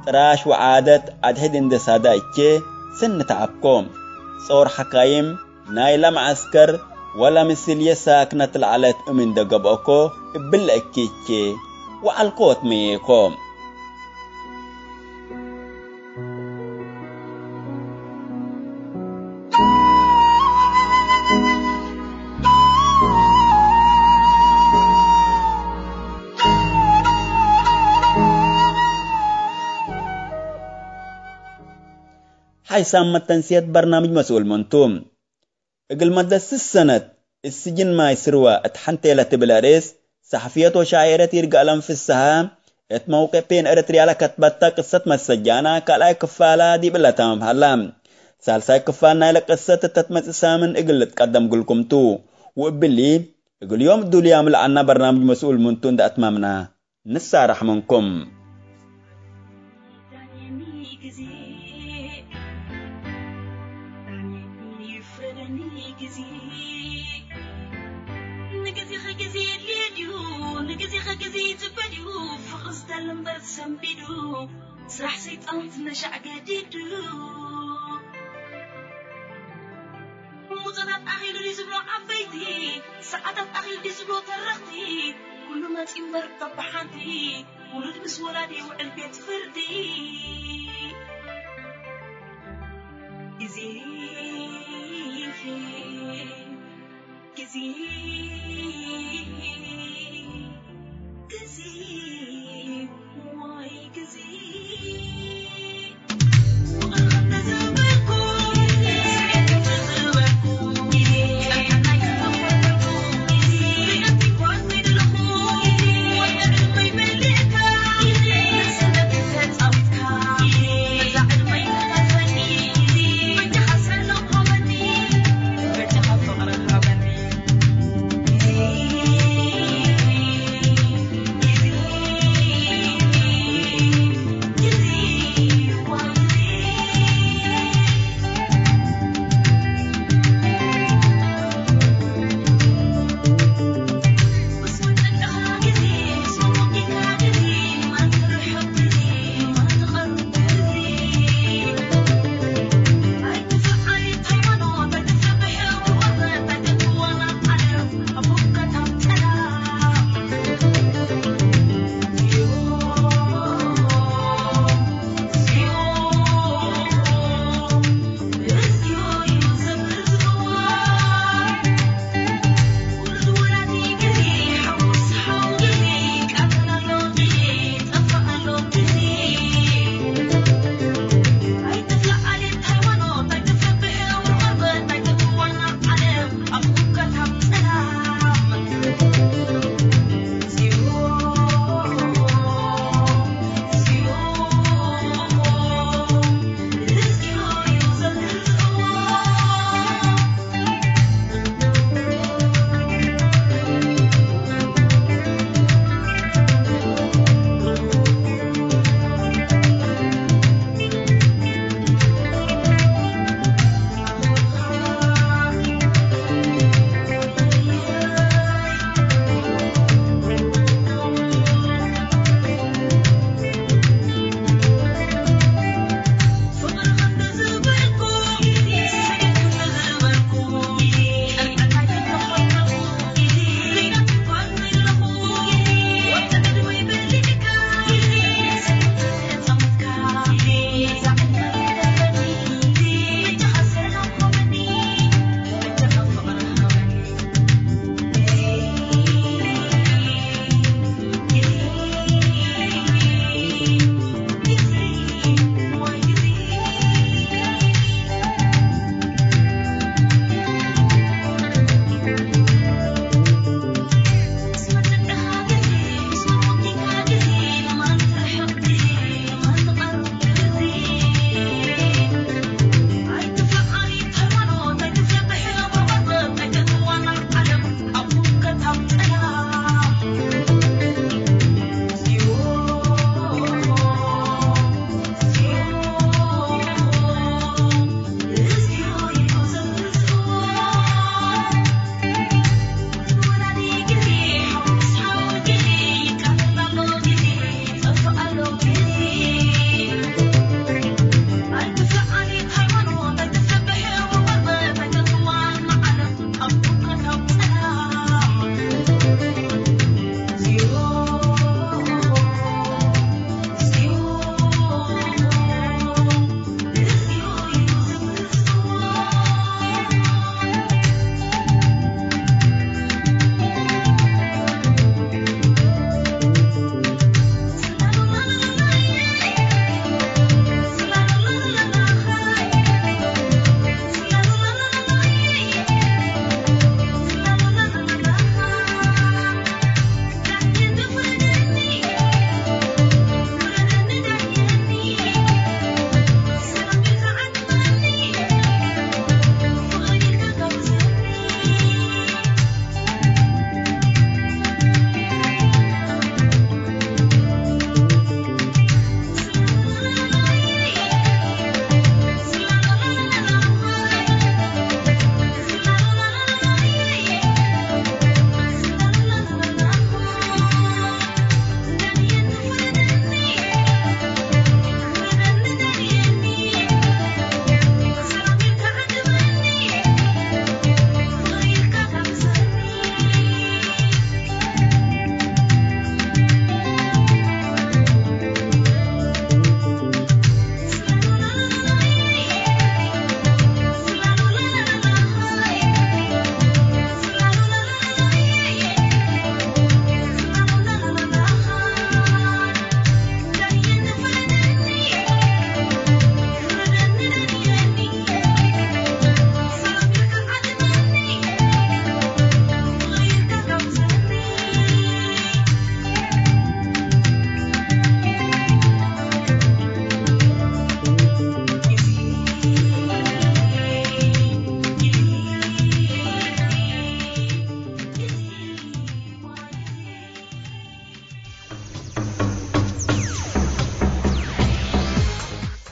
ጥራሽ ወዓደት አድሕድ እንደ ሳዳ እቼ ስኒ ተዐብኮ። ጾር ሐካይም ናይለ መዐስከር ወለ ምስልዬ ሳክነት ለዐለት እም እንደ ገብአኮ እብለ እኪቼ ወዐልኮ ወትመዬኮ። ሓይሳም መተንስየት በርናምጅ መስኡል ምንቱ። እግል መደት ስስ ሰነት፣ እስጅን ማይ ስርወ እት ሐንቴ ለትብል አርእስ፣ ሰሐፍየት ወሻዕረት ይርጋለም ፍስሃ፣ እት መውቅዕ ፔን ኤረትርያ ለከትበተ ቅሰት መሰጃና ካልኣይ ክፋላ ዲብ እለ ተምም ሀላ። ሳልሳይ ክፋል ናይለ ቅሰት እተ ትመጽእ ሳምን እግል ልትቀደም እግልኩም ቱ። ወእብሊ፣ እግል ዮም እዱልያም ለዐልነ በርናምጅ መስኡል ምንቱ እንደ አትመምና፣ ንሳረሕ ምንኩም። ስራሕ ሰይጣን ትነሻዕ ገዲዱ። ሙጸናት ኣኺሉ ድዩ ዝብሎ ዓበይቲ፣ ሰዓታት ኣኺሉ ድዩ ዝብሎ ተረኽቲ፣ ኩሉ መጺኡ እምበር በብሓንቲ፣ ውሉድ ምስ ወላዲ ይውዕል ቤት ፍርዲ። ግዜ፣ ግዜ፣ ግዜ፣ ዋይ ግዜ።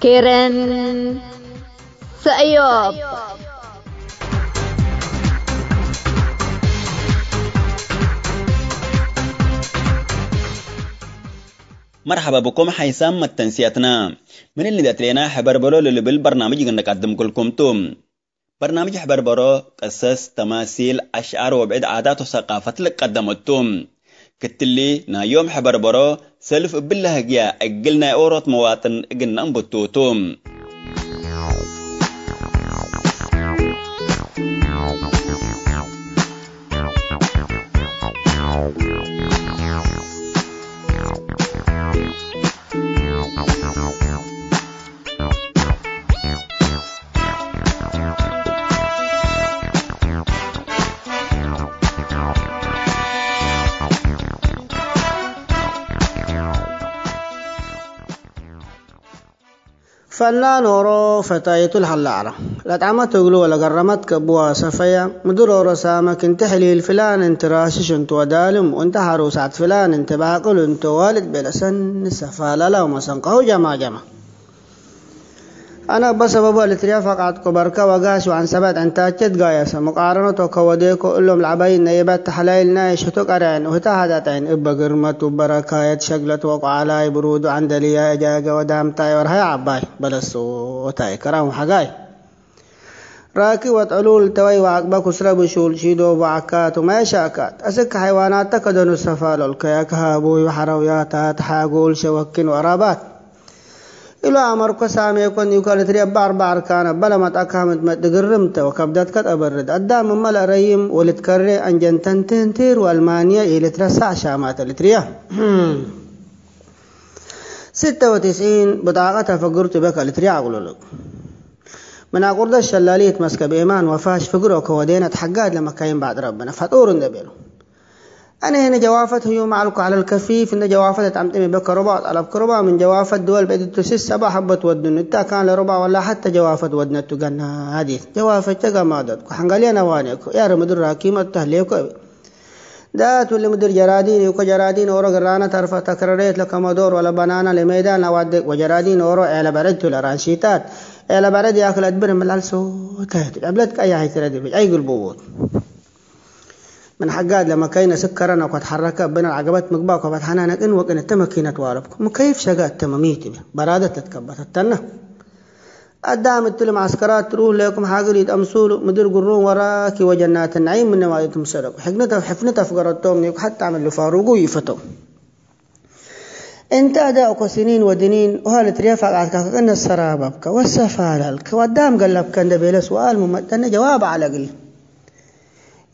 ኬረን ሰእዮብ። መርሐበ ብኩም ሐይሳም መተንስያትና። ምን እሊ ደትሌና ሕበር በሎ ለልብል በርናምጅ እግል ንቀድምክልኩም ቱ። በርናምጅ ሕበር በሮ፣ ቅሰስ፣ ተማሲል፣ አሽዓር ወብዕድ ዓዳት ወሰቃፈት ልቀደመቱ። ክትሊ ናይ ዮም ሕበር በሮ፣ ሰልፍ እብለ ህግያ እግል ናይ ኦሮት መዋጥን እግል ነአንብቱ ቱ። ፈናን ኦሮ ፈታይቱ ለሀለ ዐለ። ለጠዐመት እግሉ ወለገረመት ከእቡ ዋሰፈየ፣ ምድር ኦሮ ሳመክ፣ እንቲ ሕሊል ፍላን፣ እንቲ ራሽሽ፣ እንቲ ወዳልም፣ ወእንቲ ሐሩሳት ፍላን፣ እንቲ ባቅል፣ እንቲ ዋልድ ቤለ ሰኒ ሰፋላላ ወመሰንቀሁ ጀማጀመ። አነ እበ ሰበቡ ኤሪትርያ ፈቃድኮ በርከ ወጋሽ ወዐንሰበት ዕንታቼ ትጋየሰ። ሙቃረነት ወከወዴኮ እሎም ለዐባይን ነይበት ተሐላይል ናይ ሽቱ ቀርዕን ወህተ ሀዳጠዕን እበ ግርመት ወበረካየት ሸግለት ወቆዓላይ ብሩድ ወዐንደልያ እጃገ ወዳምታይ ወርሀይ ዐባይ በለሶታይ ከራም ወሐጋይ ራኪ ወጥዕሉል ተወይ ወዐቅበ ኩስረ ብሹል ሺዶብ ወዐካት ወማይ ሻካት። አስክ ሐይዋናተ ከደኑ ሰፋሎል ከያክ ሃቡይ ወሐረውያታት ሐጉል ሸወኪን ወአራባት። እሉ አመርኮ ሳሜኮ ኒውከ ልትሬ እበ አርበዕ አርካን እበ ለመጠካ ምትመጥ ግርምተ ወከብደትከ ጠበርድ። አዳም እመ ለአረይም ወልትከሬ አንጀንተን ትንቲር ወአልማንየ ኢልትረሳዕ ሻማተ ልትርየ። ስተ ወትስዒን ብጣቀተ ፍግር ቱ በከ ልትርየ አቅሉሉ። ምን አቁርደት ሸላሊት መስከብ ኤማን ወፋሽ ፍግሮ ከወዴነ ተሐጋድ ለመካይን ባዕድ ረብነ ፈጡር እንደ ቤሉ። አነ ህነ ጀዋፈት ህዩ መዐልኩ ዐለ ልከፊፍ፣ እንደ ጀዋፈት አትአምጥም እበ ከሩባ ወጠለብ ከሩባ ምን ጀዋፈት ድወል ብዕድ ቱ ስስ ሰባ ሐበት ወድኑ፣ እተ አካን ለሩባ ወላ ሐተ ጀዋፈት ወድነቱ ገና ሀዲት ጀዋፈት ቸገ ማደትኩ ሐንገልየ ነዋኔኩ ያር ምድር ራኪመቱ ተህሌኩ እብ ዳት ወለ ምድር ጀራዲን እኮ ጀራዲን ኦሮ ግራነ ተርፈ ተክረሬት ለከመዶር ወለ በናና ለሜዳን ለዋደቅ ወጀራዲን ኦሮ ዔለ በረድ ቱ ለራንሺታት ዔለ በረድ ያክል አድብር ምላል ሶተት ዕብለት ቀያሕ ትረድ ብጫይ ግልቡቡት። ምን ሐጋድ ለመካይነ ስከረነ ወከትሐረከ ብነ ለዐገበት ምግባእ ወከፈትሐነ ነቅን ወቅን እተ መኪነት ዋረብኩ። ሙከይፍ ሸገ እተ መሚት እብ በራደት ለትከበተተነ። አዳም እትሊ መዐስከራት ትሩህ ሌኩም ሓግል ኢትአምሱሉ፣ ምድር ግሩም ወራኪ ወጀናት ነዒም ምነ ማይ ትምሰለቁ። ሕፍንት አፍገረቶም ኒኩ ሐታ ምን ልፋሩጉ ይፈተው። እንተ አዳእኮ ስኒን ወድኒን ውሃ ልትርየ ፈቃድካ ከቅነ ሰራበብከ ወሰፋለልከ ወአዳም ገለብከ እንደ ቤለ ስዋል ሙመጠነ ጀዋብ ዐለ እግል።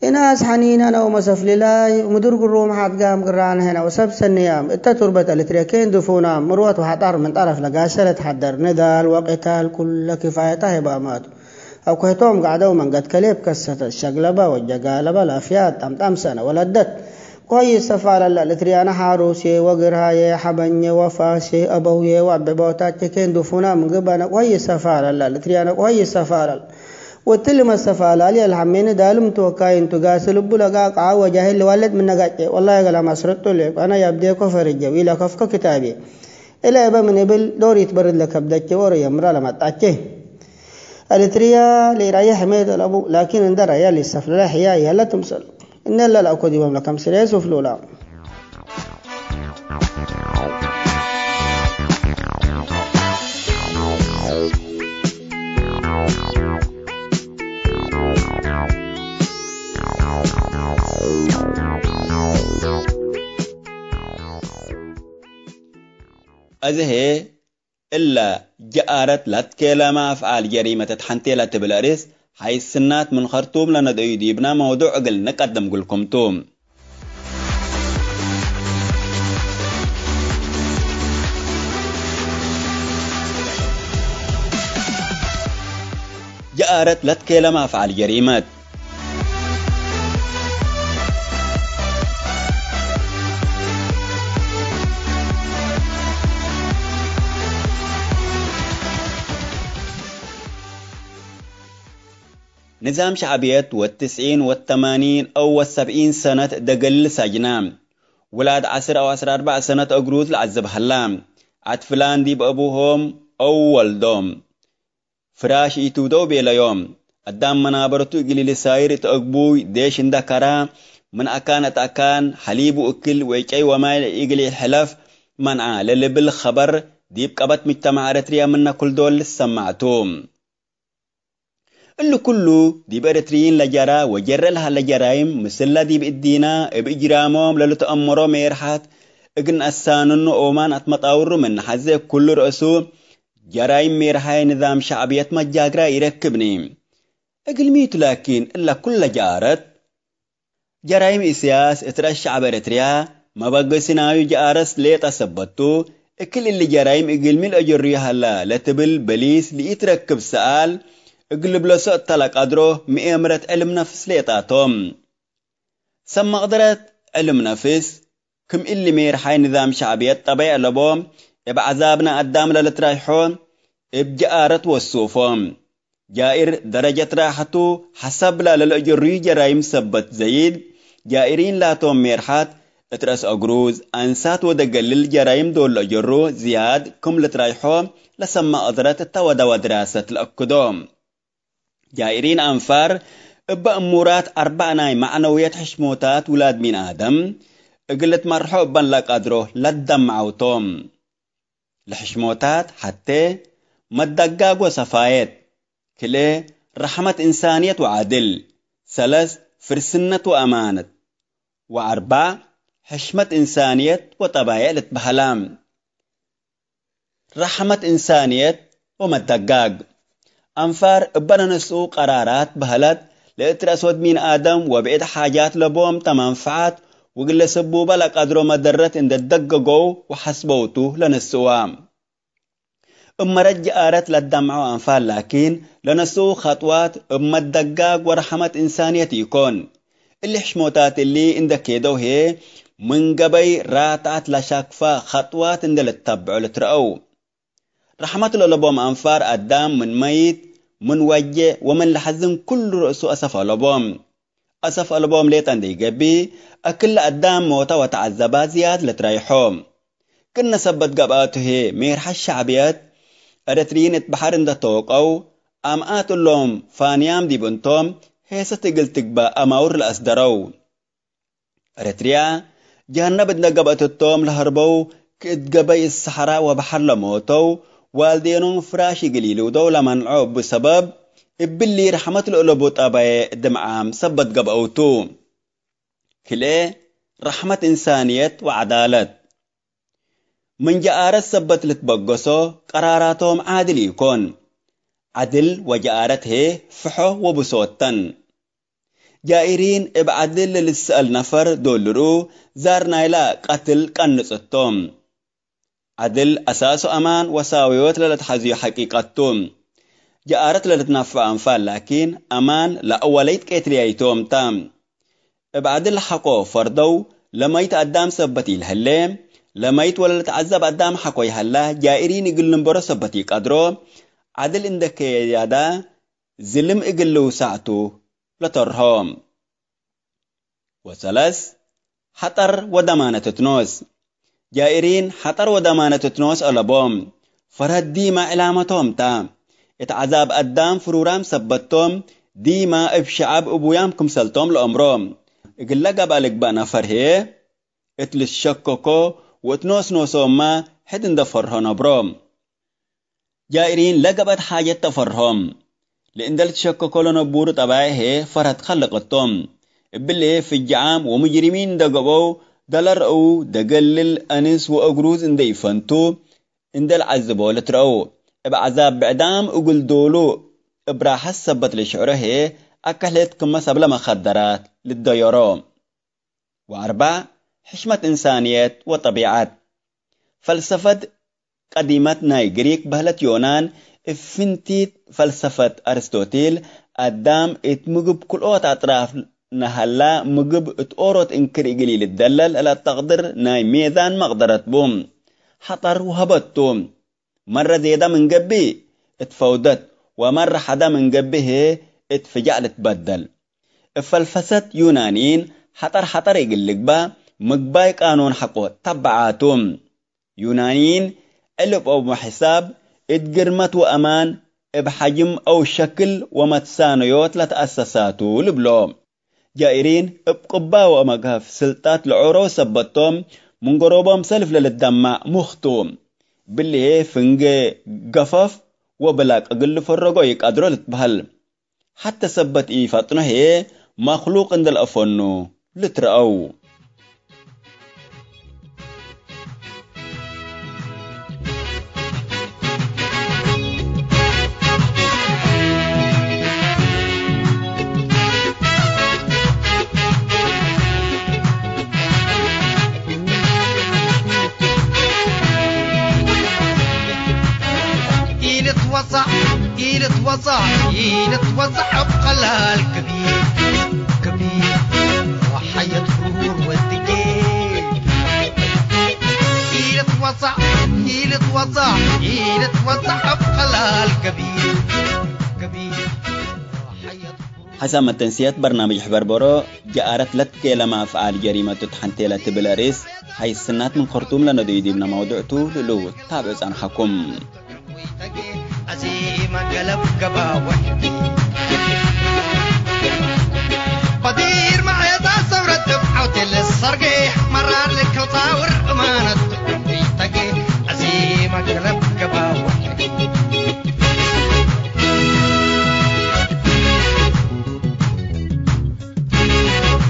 እናስ ሐኒነነ ወመሰፍልላይ፣ ምድር ግሩም ሐት ጋም ግራነ ህነ ወሰብ ሰንያም እተ ቱርበት ኤሪትርየ ኬን ድፉናም፣ ምርወት ወሐጣር ምን ጠረፍ ለጋሸ ለትሐደር፣ ንዳል ወቅታል ኩለ ክፋየታ ህባማቱ። አኩህቶም ገዕደው መንገድ ከሌብ ከሰተት፣ ሸግለበ ወጀጋለበ ላፍያት ጠምጠም ሰነ ወለደት። ቆይ ሰፋለለ ኤሪትርያነ ሐሩሴ ወግርሃዬ ሐበኘ ወፋሼ አበውዬ ወአብዕቦታቼ ኬን ድፉናም ግበነ። ቆይ ሰፋለለ ኤሪትርያነ ቆይ ሰፋለል። ወእትሊ መሰፋላሊ አልሐሜኒ ዳልም ቱ ወካይን ቱ፣ ጋስል እቡ ለቃቃዐ ወጃሂል ልዋለድ ምነ ጋጬ። ወላሂ ገላ ማስረጡ ሌኩ፣ አነ ያብዴኮ ፈርጀ ወኢለከፍኮ ክታቤ። እለ እበ ምን እብል ዶር ኢትበርድ ለከብደቼ ወሮ የምራ ለመጣቼ። ኤሪትርያ ለኢራየ ሕሜት አለቡ፣ ላኪን እንደ ረያ ሊሰፍለለ ሕያ ይሀለ ትምሰል። እነ ለልአኮ ዲቦም ለከምስሌ ሱፍሉላ። አዜ ህዬ እለ ጀአረት ለትኬለመ አፍዓል ጀሪመት እት ሐንቴ ለትብል አርእስ ሐይስ ስናት ምን ከርቱም ለነደዩ ዲብነ መውዱዕ እግል ንቀድም እግልኩም ቱ። ጀአረት ለትኬለመ አፍዓል ጀሪመት። ንዛም ሸዕብየት ወትስዒን ወተማኒን አው ወሰብዒን ሰነት ደገልል ሳጅና። ውላድ ዐስር አው ዐስር አርበዕ ሰነት እግሩት ለዐዝብ ሀላ። አትፍላን ዲብ አቡሆም አው ወልዶም ፍራሽ ኢትውደው ቤለዮም። አዳም መናበረቱ እግል ኢልሳይር እት አግቡይ ዴሽ እንደ ከራ፣ ምን አካን እት አካን ሐሊብ ወእክል ወጨይ ወማይ እግል ኢልሕለፍ መንዓ ለልብል ኸበር ዲብ ቀበት ምጅተማዕ ኤረትርያ ምነ ኩል ዶል ልሰማዕ ቱ። እሊ ኩሉ ዲብ ኤረትርዪን ለጀራ ወጀረ ለሀለ ጀራይም፣ ምስለ ዲብ እዲና እብ እጅራሞም ለልትአመሮ ሜርሐት እግል ነአሳንኑ ኦማን አትመጣውሩ ምን ሐዜ፣ ኩሉ ረእሱ ጀራይም ሜርሐይ ንዛም ሸዕብየት መጃግራ ኢረክብኒ። እግልሚቱ ላኪን እለ ኩለ ጀአረት ጀራይም ኢሰያስ እት ረአስ ሸዕብ ኤረትርያ መበገሲ ናዩ ጀአረስ ሌጠ ሰበት ቱ፣ እክል እሊ ጀራይም እግልሚ ለአጀርዩ ሀላ ለትብል በሊስ ለኢትረክብ ሰኣል እግል ልብለሶ እተ ለቀድሮ ምኤምረት ዕልም ነፍስ ሌጣቶም። ሰብ መቅደረት ዕልም ነፍስ፣ ክም እሊ ሜርሓይ ንዛም ሸዕብየት ጠበይ አለቦ፣ እብ ዐዛብነ አዳም ለልትራይሖ እብ ጀአረት ወሱፎ። ጃኢር ደረጀት ራሐቱ ሐሰብ ላ ለለአጀርዩ ጀራይም ሰበት ዘይድ፣ ጃኢሪን ላቶም ሜርሓት እት ረአስ አግሩዝ፣ አንሳት ወደገልል ጀራይም ዶል ለአጀሩ ዝያድ ክም ልትራይሖ ለሰብ መቅደረት እተ ወደወ ድራሰት ለአክዶ። ጃኢሪን አንፋር እበ እሙራት አርበዕ ናይ መዕነውየት ሕሽሞታት ውላድ ሚን አደም እግል ልትመርሖ እበን ለቀድሮ ለደመዐው ቶም። ለሕሽሞታት ሐቴ መደጋግ ወሰፋየት፣ ክልኤ ረሕመት እንሳንየት ወዐድል፣ ሰለስ ፍርስነት ወአማነት፣ ወአርበዕ ሕሽመት እንሳንየት ወጠባይዕ ልትበሀላ። ረሕመት እንሳንየት ወመደጋግ። አንፋር እበ ለነስኡ ቀራራት በህለት፣ ለእት ረአስ ወድ ሚን አደም ወብዕድ ሓጃት ለቦም ተ መንፈዓት ወእግል ለሰቡበ ለቀድሮ መደረት እንዴ ደገገው ወሐስበው ቱ ለነስእዋ። እብ መረት ጀአረት ለደምዐው አንፋር ላኪን፣ ለነስኡ ኸጥዋት እብ መደጋግ ወረሐመት እንሳንየት ኢኮን። እሊ ሕሽሞታት እሊ እንዴ ኬደው ህዬ፣ ምን ገበይ ራትዐት ለሻክፋ ኸጥዋት እንዴ ልተብዑ ልትረአው። ረሕመት ለለቦም አንፋር አዳም ምን መይት፣ ምን ወጄዕ ወምን ለሐዝን ኩሉ ረእሱ አሰፍ አለቦም። አሰፍ አለቦም ሌጠ እንዴ ኢገብእ፣ እክል ለአዳም ሞተ ወተዐዘባ ዝያድ ልትረይሖ። ክእነ ሰበት ገብአቱ ህዬ፣ ሜርሐት ሸዕብየት ኤረትርዪን እት በሐር እንዴ ተወቀው፣ አምኣት እሎም ፋንያም ዲብ እንቶም፣ ሄሰት እግል ትግበእ አማውር ለአስደረው። ኤረትርያ፣ ጀሀነብ እንዴ ገብአት እቶም ለሀርበው፣ ክእት ገበይ እት ሰሐራ ወበሐር ለሞተው፣ ዋልዴኖም ፍራሽ እግል ኢልውደው ለመንዐው እቡ ሰበብ፣ እብሊ ረሕመት ለእለቡ ጠበየ ድምዓም ሰበት ገብአው ቱ። ክልኤ፣ ረሕመት እንሳንየት ወዐዳለት። ምን ጀአረት ሰበት ልትበገሶ፣ ቀራራቶም ዓድል ኢኮን። ዐድል ወጀአረት ህዬ ፍሖ ወብሶት ተን። ጃኢሪን እብ ዐድል ለልትሰአል ነፈር ዶል ልርኡ፣ ዛር ናይላ ቀትል ቀንጽ እቶም። ዐድል አሳሱ አማን ወሳውዮት ለለትሐዝዩ ሐቂቀት ቱ። ጀአረት ለልትነፈዕ አንፋል ላኪን፣ አማን ለአወለይት ቄትልያይቶም ተ። እብ ዐድል ሐቆ ፈርደው፣ ለመይት አዳም ሰበት ኢልሀሌ፣ ለመይት ወለልትዐዘብ አዳም ሐቆ ይሀላ፣ ጃኢሪን እግል ልንበሮ ሰበት ኢቀድሮ፣ ዐድል እንዴ ከያዳ፣ ዝልም እግል ልውሳዕ ቱ ለተርሆ። ወሰለስ፣ ሐጠር ወደማነት እት ኖስ። ጃኢሪን ሐጠር ወደማነት እት ኖስ አለቦም። ፈርሀት ዲማ ዕላመቶም ተ። እት ዐዛብ አዳም ፍሩራም ሰበቶም፣ ዲማ እብ ሸዐብ እቡያም ክምሰልቶም ለአምሮ። እግለ ገብአ ልግበእ ነፈር ህዬ፣ እት ልትሸከኮ ወእት ኖስ ኖሶምመ ሕድ እንዴ ፈርሆ ነብሮ። ጃኢሪን ለገብአት ሓጀት ተፈርሆም። ለእንዴ ልትሸከኮ ለነቡሩ ጠባይዕ ህዬ ፈርሀት ከልቅ እቶም። እብሊ ፍጅዓም ወሙጅሪሚን እንዴ ገብአው ደለርአው፣ ደገልል፣ አንስ ወአግሩዝ እንዴ ኢፈንቱ እንዴ ለዐዝቦ ልትረአው። እብ ዐዛብ ብዕዳም እግል ዶሉ እብ ራሐት ሰበት ልሽዕሮ ህዬ አከልህት ክመ ሰብለ መኸደራት ልደዮሮ። ወአርበዕ፣ ሕሽመት እንሳንየት ወጠቢዐት። ፈልሰፈት ቀዲመት ናይ ግሪክ በህለት ዮናን፣ እብ ፍንቲት ፈልሰፈት አርስቶቲል፣ አዳም እት ምግብ ክልኦት አጥራፍ ነሀላ፣ ምግብ እት ኦሮት እንክር እግል ኢልትደለል ለአተቅድር ናይ ሜዛን መቅደረት ቡ። ሐጠር ወሀበት ቱ። መረ ዜደ ምን ገብእ እት ፈውደት ወመረ ሐደ ምን ገብእ ህዬ እት ፍጃእ ልትበደል። እብ ፈልሰፈት ዩናንይን ሐጠር ሐጠር እግል ልግበእ ምግባይ ቃኑን ሐቆ ተበዓ ቱ። ዩናንይን ዕልብ አው ሕሳብ እት ግርመት ወአማን እብ ሐጅም አው ሸክል ወመትሳነዮት ለተአሰሳቱ ልብሎ። ጃኢሪን እብ ቁባ ወመግሀፍ ስልጣት ለዖረው ሰበት ቶም፣ ምን ገሮቦም ሰልፍ ለልትደማዕ ሙኽቱ። ብልሄ ፍንጌ ገፈፍ ወብላቅ እግል ልፈረጎ ኢቀድሮ ልትበሀል። ሐተ ሰበት ኢፈጥኖ ህዬ መክሉቅ እንዴ ለአፈኑ ልትረአው። ኢልትወጻዕ፣ ኢልትወጻዕ፣ ኢልትወጻዕ እብ ቀላል ከቢድ፣ ከቢድ ወሐየት ፍሩር ወድጌ። ኢልትወጻዕ፣ ኢልትወጻዕ፣ ኢልትወጻዕ እብ ቀላል ከቢድ፣ ከቢድ ወሐየት ፍሩር። ሐሳብ መተንስየት በርናምጅ ሕበር ቦሮ፣ ጀአረት ለትኬለመ አፍዓል ጀሪመቱ ተሐንቴ ለትብል ርኢስ ሐይስ ስናት ምን ከርቱም ለነዱዩ ዲብነ መውዱዕ ቱ፣ ልሉ ታብዑ ጸንሐኩም። በዲር መዐየት ሰውረት እብ ዐውቴ ለሰርጌ፣ መራር ልክልታውር እማነት ተጌ፣ አዜ መገለብ ገባወ።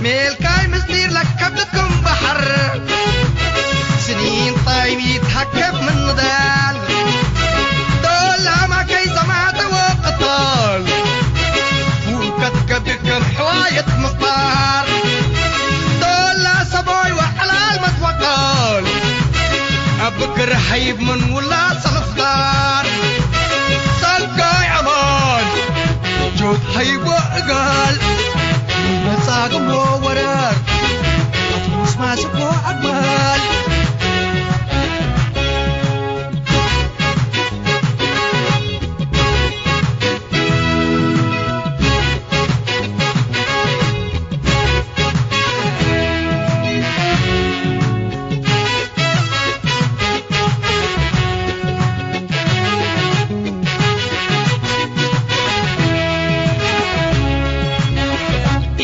ሜልካይ ምስጢር ለከብትኩም በሐር፣ ስኒን ጣይብ ይትሐከብ ምን ንዳል። ዶል አማከይ ዘማተ ወቅታል፣ ፉከት ከብድ ከም ሕዋየት ምስጣር። ዶል ሰቦይ ወሐላል መትወቃል፣ አብክር ሐይብ ምን ውላ ሰልፍ ዳር። ጸጋይ አማን ጆት ሀይቦ እጋል፣ መጻግሞ ወረር፣ አትሙስ ማስቦ አግባል።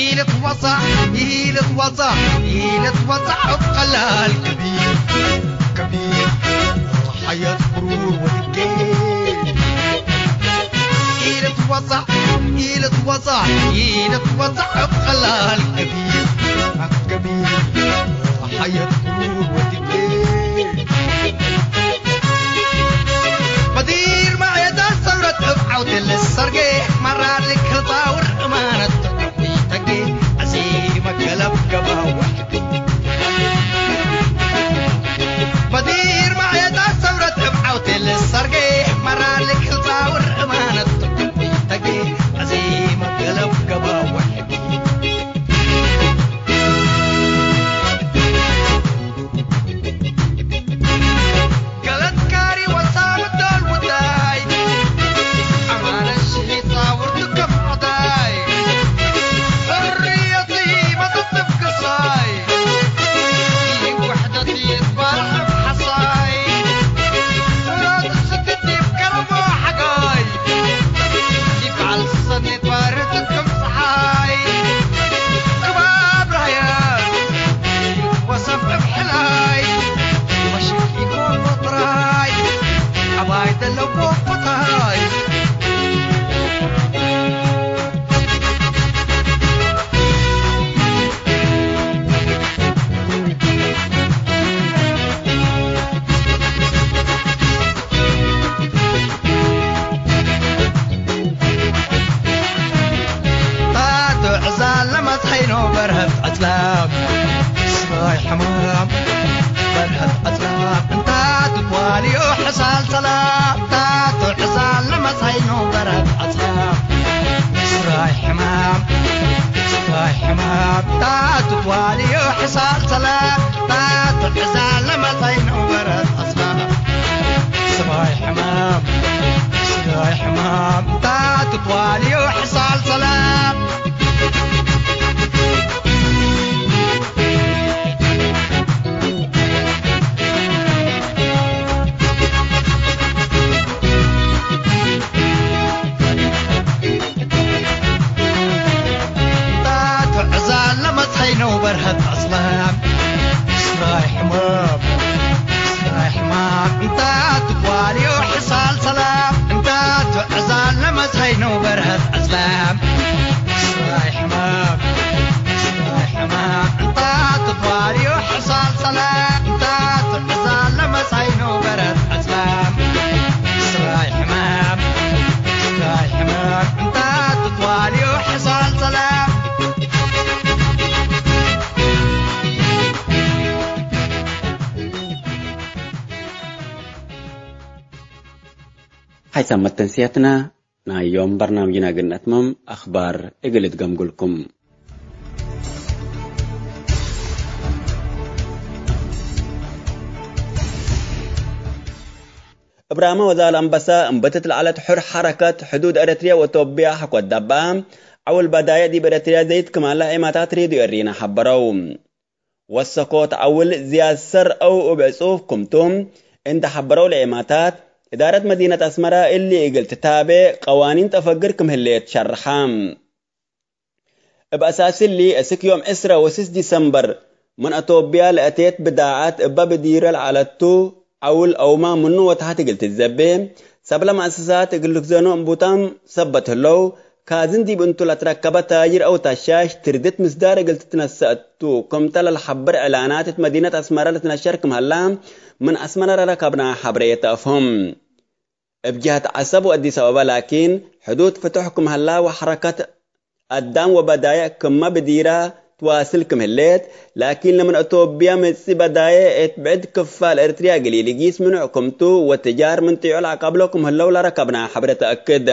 ኢልትወጻዕ፣ ኢልትወጻዕ፣ ኢልትወጻዕ እብ ቀላል ከቢድ፣ ከቢድ ሐየት ብሩር ወድጌ። ኢልትወጻዕ፣ ኢልትወጻዕ፣ ኢልትወጻዕ እብ ቀላል ከቢድ፣ ከቢድ ሐየት ብሩር ወድጌ። በዲር መዐየት ሰውረት እብ ዐውቴ ለሰርጌ፣ መራር ልክልታውር እማነት ተጌ፣ አዜ መገለብ ገባወ። በዲር መዐየት ሰውረት እብ ዐውቴ ለሰርጌ፣ መራር ልክልታውር እማነት ተጌ፣ አዜ መገለብ ገባወ። ገለት ካሪ ወሳም ዶል ውዳይ፣ አማነ ሽሂት ጻውርቱ ከም ዐዳይ፣ ሕርየቲ መጽጽብ ክሳይ፣ ወሕደቲ ትባርሕ እብ ሐሳይ፣ ፍራት ስክቲ ከረሞ ሐጋይ፣ ይፍዓል ሰኔት ባርህ ትክም ጸሓይ፣ ክባብ ራህያት ወሰፍ እብ ሕላይ፣ ወሽክ ኢኮን ወጥራይ፣ ዐባይ ደለዎ ፈታይ። ታቱ ዕዛል ለመጽሐይኖ በርሀት አጽላም፣ ስራይ ሕማም በርሀት አጽላም፣ እንታ ትትዋልዮ ሕሳል ሰላም። ታቱ ዕዛል ለመጽሐይኖ በርሀት አጽላም፣ ስራይ ሕማም፣ ስራይ ሕማም፣ ታቱ ትትዋልዮ ሕሳል ሰላም። ታቱ ዕዛል ለመጽሐይኖ በርሀት አጽላም፣ ስራይ ሕማም፣ ስራይ ሕማም፣ ታቱ ትትዋልዮ ሕሳል ሰላም። እንተ ትኳልዮ ሕሳል ሰላም፣ እንተ ትዕዛል ለመጽአይኑ በርሀት ዕዝላም። ስራይ ሕማም፣ ስራይ ሕማም፣ እንተ ትኳልዮ ሕሳል ሰላም፣ እንተ ትዕዛል ለመጽአይኑ በርሀት ዕዝላም። ስራይ ሕማም፣ ስራይ ሕማም፣ እንተ ትኳልዮ ሕሳል ሰላም። ሐይሳም መተንስያትና ናይ ዮም በርናምጅና እግል ነትመም አኽባር እግል እትገምጉልኩም። እብ ራመ ወዛል አንበሳ እምበትት ለዐለት ሑር ሐረከት ሕዱድ ኤረትርያ ወቶብያ ሐቆት ዳብአ፣ ዐውል በዳይዕ ዲብ ኤረትርያ ዘይድ ክም ዐለ ዔማታት ሬድዮ ኤሪና ሐበረው። ወሰኮት ዐውል ዝያድ ሰር አው እብ ዕጹፍ ክምቱ፣ እንዴ ሐበረው ለዔማታት፣ እዳረት መዲነት አስመረ እሊ እግል ትታቤ ቀዋኒን ጠፈግር ክም ህሌት ሸርሐ። እብ አሳስ እሊ፣ እስክ ዮም ዕስረ ወስስ ዲሰምበር ምን አቶብያ ለአቴት ብዳዐት እበ ብዲረ ለዐለቱ ዐውል አውመ ምኑ ወተሐት እግል ትዘቤ፣ ሰብለ መአሰሳት እግል ልክዘኖ እምቡታም ሰበት ህለው፣ ካዝን ዲብ እንቱ ለትረከበ ታጅር አው ተሻሽ ትርድት ምስዳር እግል ትትነሰእ ቱ፣ ክምተ ለልሐብር ዕላናት እት መዲነት አስመረ ልትነሸር ክም ሀላ፣ ምን አስመረ ለረከብነ ሐብሬ ተአፍህም። እብ ጀህት ዐሰብ ወአዲስ አበበ ላኪን፣ ሕዱድ ፍቱሕ ክም ሀላ ወሐረከት አዳም ወበዳይዕ ክመ ብዲራ ትዋስል ክም ህሌት፣ ላኪን ለምን አቶብያ መጽኢ በዳይዕ እት ብዕድ ክፋል ኤረትርያ እግል ኢልጊስ ምኑዕ ክምቱ ወትጃር ምን ጢዖ ለአቀብሎ ክም ህለው ለረከብነ ሐብሬ ተአክድ።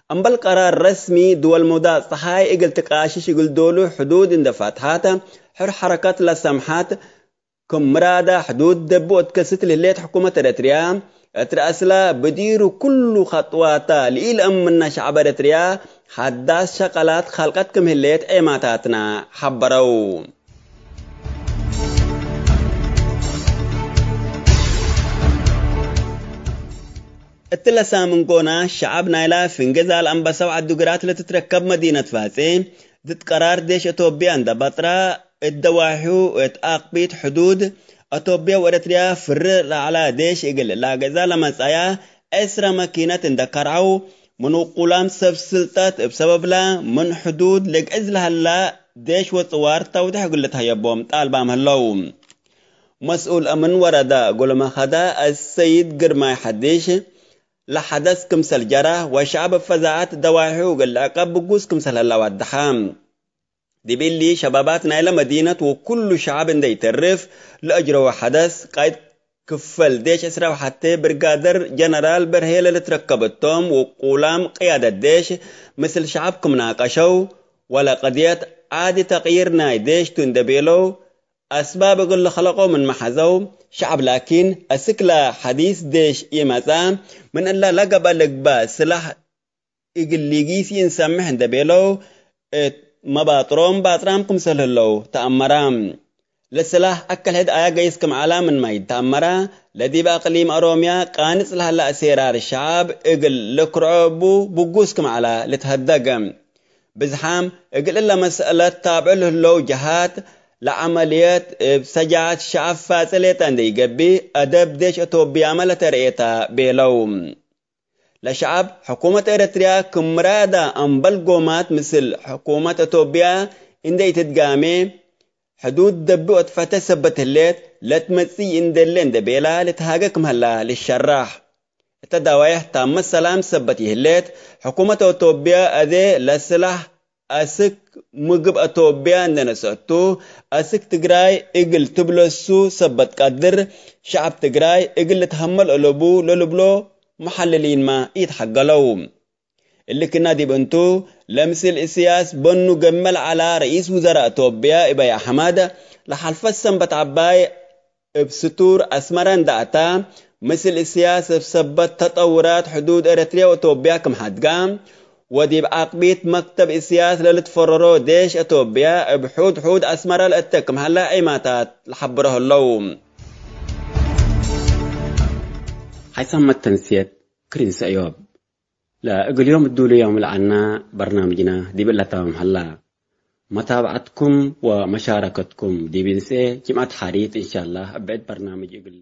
እምበል ቀራር ረስሚ፣ ድወል መውዳቅ ጸሓይ እግል ትቃሽሽ እግል ዶሉ ሕዱድ እንዴ ፈትሐት፣ ሕር ሐረከት ለሰምሐት፣ ክም ምራዳ ሕዱድ ደቡ እትከስት ለህሌት ሕኩመት ኤረትርያ፣ እት ረአስላ ብዲሩ ኩሉ ከጥዋታ ለኢለአምነ ሸዐብ ኤረትርያ፣ ሐዳስ ሸቀላት ከልቀት ክም ህሌት ዔማታትና ሐበረው። እትለ ሳምን ጎና፣ ሸዐብ ናይላ ፍንጌ ዛልአንበሳ ወዐዲ ግራት ለትትረከብ መዲነት ፋጼ፣ ድድ ቀራር ዴሽ አቶብያ እንደ በጥራ፣ እት ደዋሒሁ እት አቅቢት ሕዱድ አቶብያ ወኤረትርያ ፍርር ለዐላ ዴሽ እግል ላግዕዛ ለመጽአያ ዕስረ መኪነት እንደ ከርዐው፣ ምን ውቁላም ሰብ ስልጠት እብ ሰበብላ ምን ሕዱድ ልግዕዝ ለሀላ ዴሽ ወጽዋር ተውዴሕ እግል ልትሀየቦም ጣልባም ህለው። መስኡል አምን ወረዳ ጎለመኸዳ አሰይድ ግርማይ ሐዲሽ፣ ለሐደስ ክምሰል ጀራ ወሸዐብ እብ ፈዛዐት ደዋሒሁ እግል ልዕቀብ ብጉስ ክምሰል ሀላ ወደሐ። ዲብ እሊ፣ ሸባባት ናይለ መዲነት ወኩሉ ሸዐብ እንዴ ኢተርፍ ለአጅረወ ሐደስ፣ ቃይድ ክፈል ዴሽ ዕስራ ወሐቴ ብርጋደር ጀነራል በርሄ ለልትረከብ እቶም፣ ውቁላም ቅያደት ዴሽ ምስል ሸዐብ ክም ናቀሸው፣ ወለቀድየት ዓዲ ተቅይር ናይ ዴሽ ቱ እንዴ ቤለው፣ አስባብ እግል ለኸለቆ ምንመ ሐዘው፣ ሸዐብ ላኪን፣ አስክ ለሐዲስ ዴሽ ኢመጽአ፣ ምን እለ ለገብአ ልግበእ ስላሕ እግል ሊጊስ ኢንሰምሕ እንዴ ቤለው፣ እት መባጥሮም ባጥራም ክምሰል ህለው ተአመረ። ለስላሕ አከል ሕድ አያ ገይስ ክም ዐላ ምንመ ኢተአመረ፣ ለዲብ አቅሊም ኦሮምያ ቃንጽ ለሀለ አሴራር ሸዐብ እግል ልክርዖ እቡ ብጉስ ክም ዐላ ልትሀደግ። ብዝሓም እግል እለ መስአለት ታብዕ ለህለው ጀሃት፣ ለዐመልየት እብ ሰጃዐት ሸዐብ ፋጼ ሌጠ እንዴ ኢገብእ፣ አደብ ዴሽ አቶብያመ ለተርኤተ ቤለው። ለሸዐብ ሕኩመት ኤረትርያ ክም ምራዳ አምበል ጎማት ምስል ሕኩመት አቶብያ እንዴ ኢትትጋሜ፣ ሕዱድ ደቢ ወትፈተ ሰበት ህሌት፣ ለትመጽእ እንዴለ እንዴ ቤላ ልትሃገ ክም ሀላ ልሸራሕ። እተ ደዋይሕ ታመት ሰላም ሰበት ይህሌት፣ ሕኩመት አቶብያ አዜ ለስላሕ አስክ ምግብ አቶብያ እንዴ ነሰአቱ፣ አስክ ትግራይ እግል ትብለሱ ሰበት ቀድር፣ ሸዐብ ትግራይ እግል ልትሀመል አለቡ ለልብሎ መሐልሊንመ ኢትሐገለው። እሊ ክና ዲብ እንቱ፣ ለምስል እስያስ በኑ ገመ ለዐላ ረኢስ ውዘራእ ቶብያ እበይ አሕመድ፣ ለሐልፈት ሰንበት ዐባይ እብ ስቱር አስመረ እንደ አታ፣ ምስል እስያስ እብ ሰበት ተጠውራት ሕዱድ ኤረትርያ ወቶብያ ክም ሐድጋ፣ ወዲብ ዓቅቢት መክተብ እስያስ ለልትፈረሮ ዴሽ አቶብያ እብ ሑድ ሑድ አስመረ ለእተ ክም ሀለ ዒማታት ለሐብሮ ህለው። ሐይሳም መተንስየት ክሪንስ አዮብ። ለእግል ዮም እዱሉ ዮም ለዐልነ በርናምጅነ ዲብ እለ ተማም ሀላ። መታብዐትኩም ወመሻረከትኩም ዲብ እንሴ ጅምዐት ሐሪት እንሻላህ እብ ዐድ በርናምጅ እግል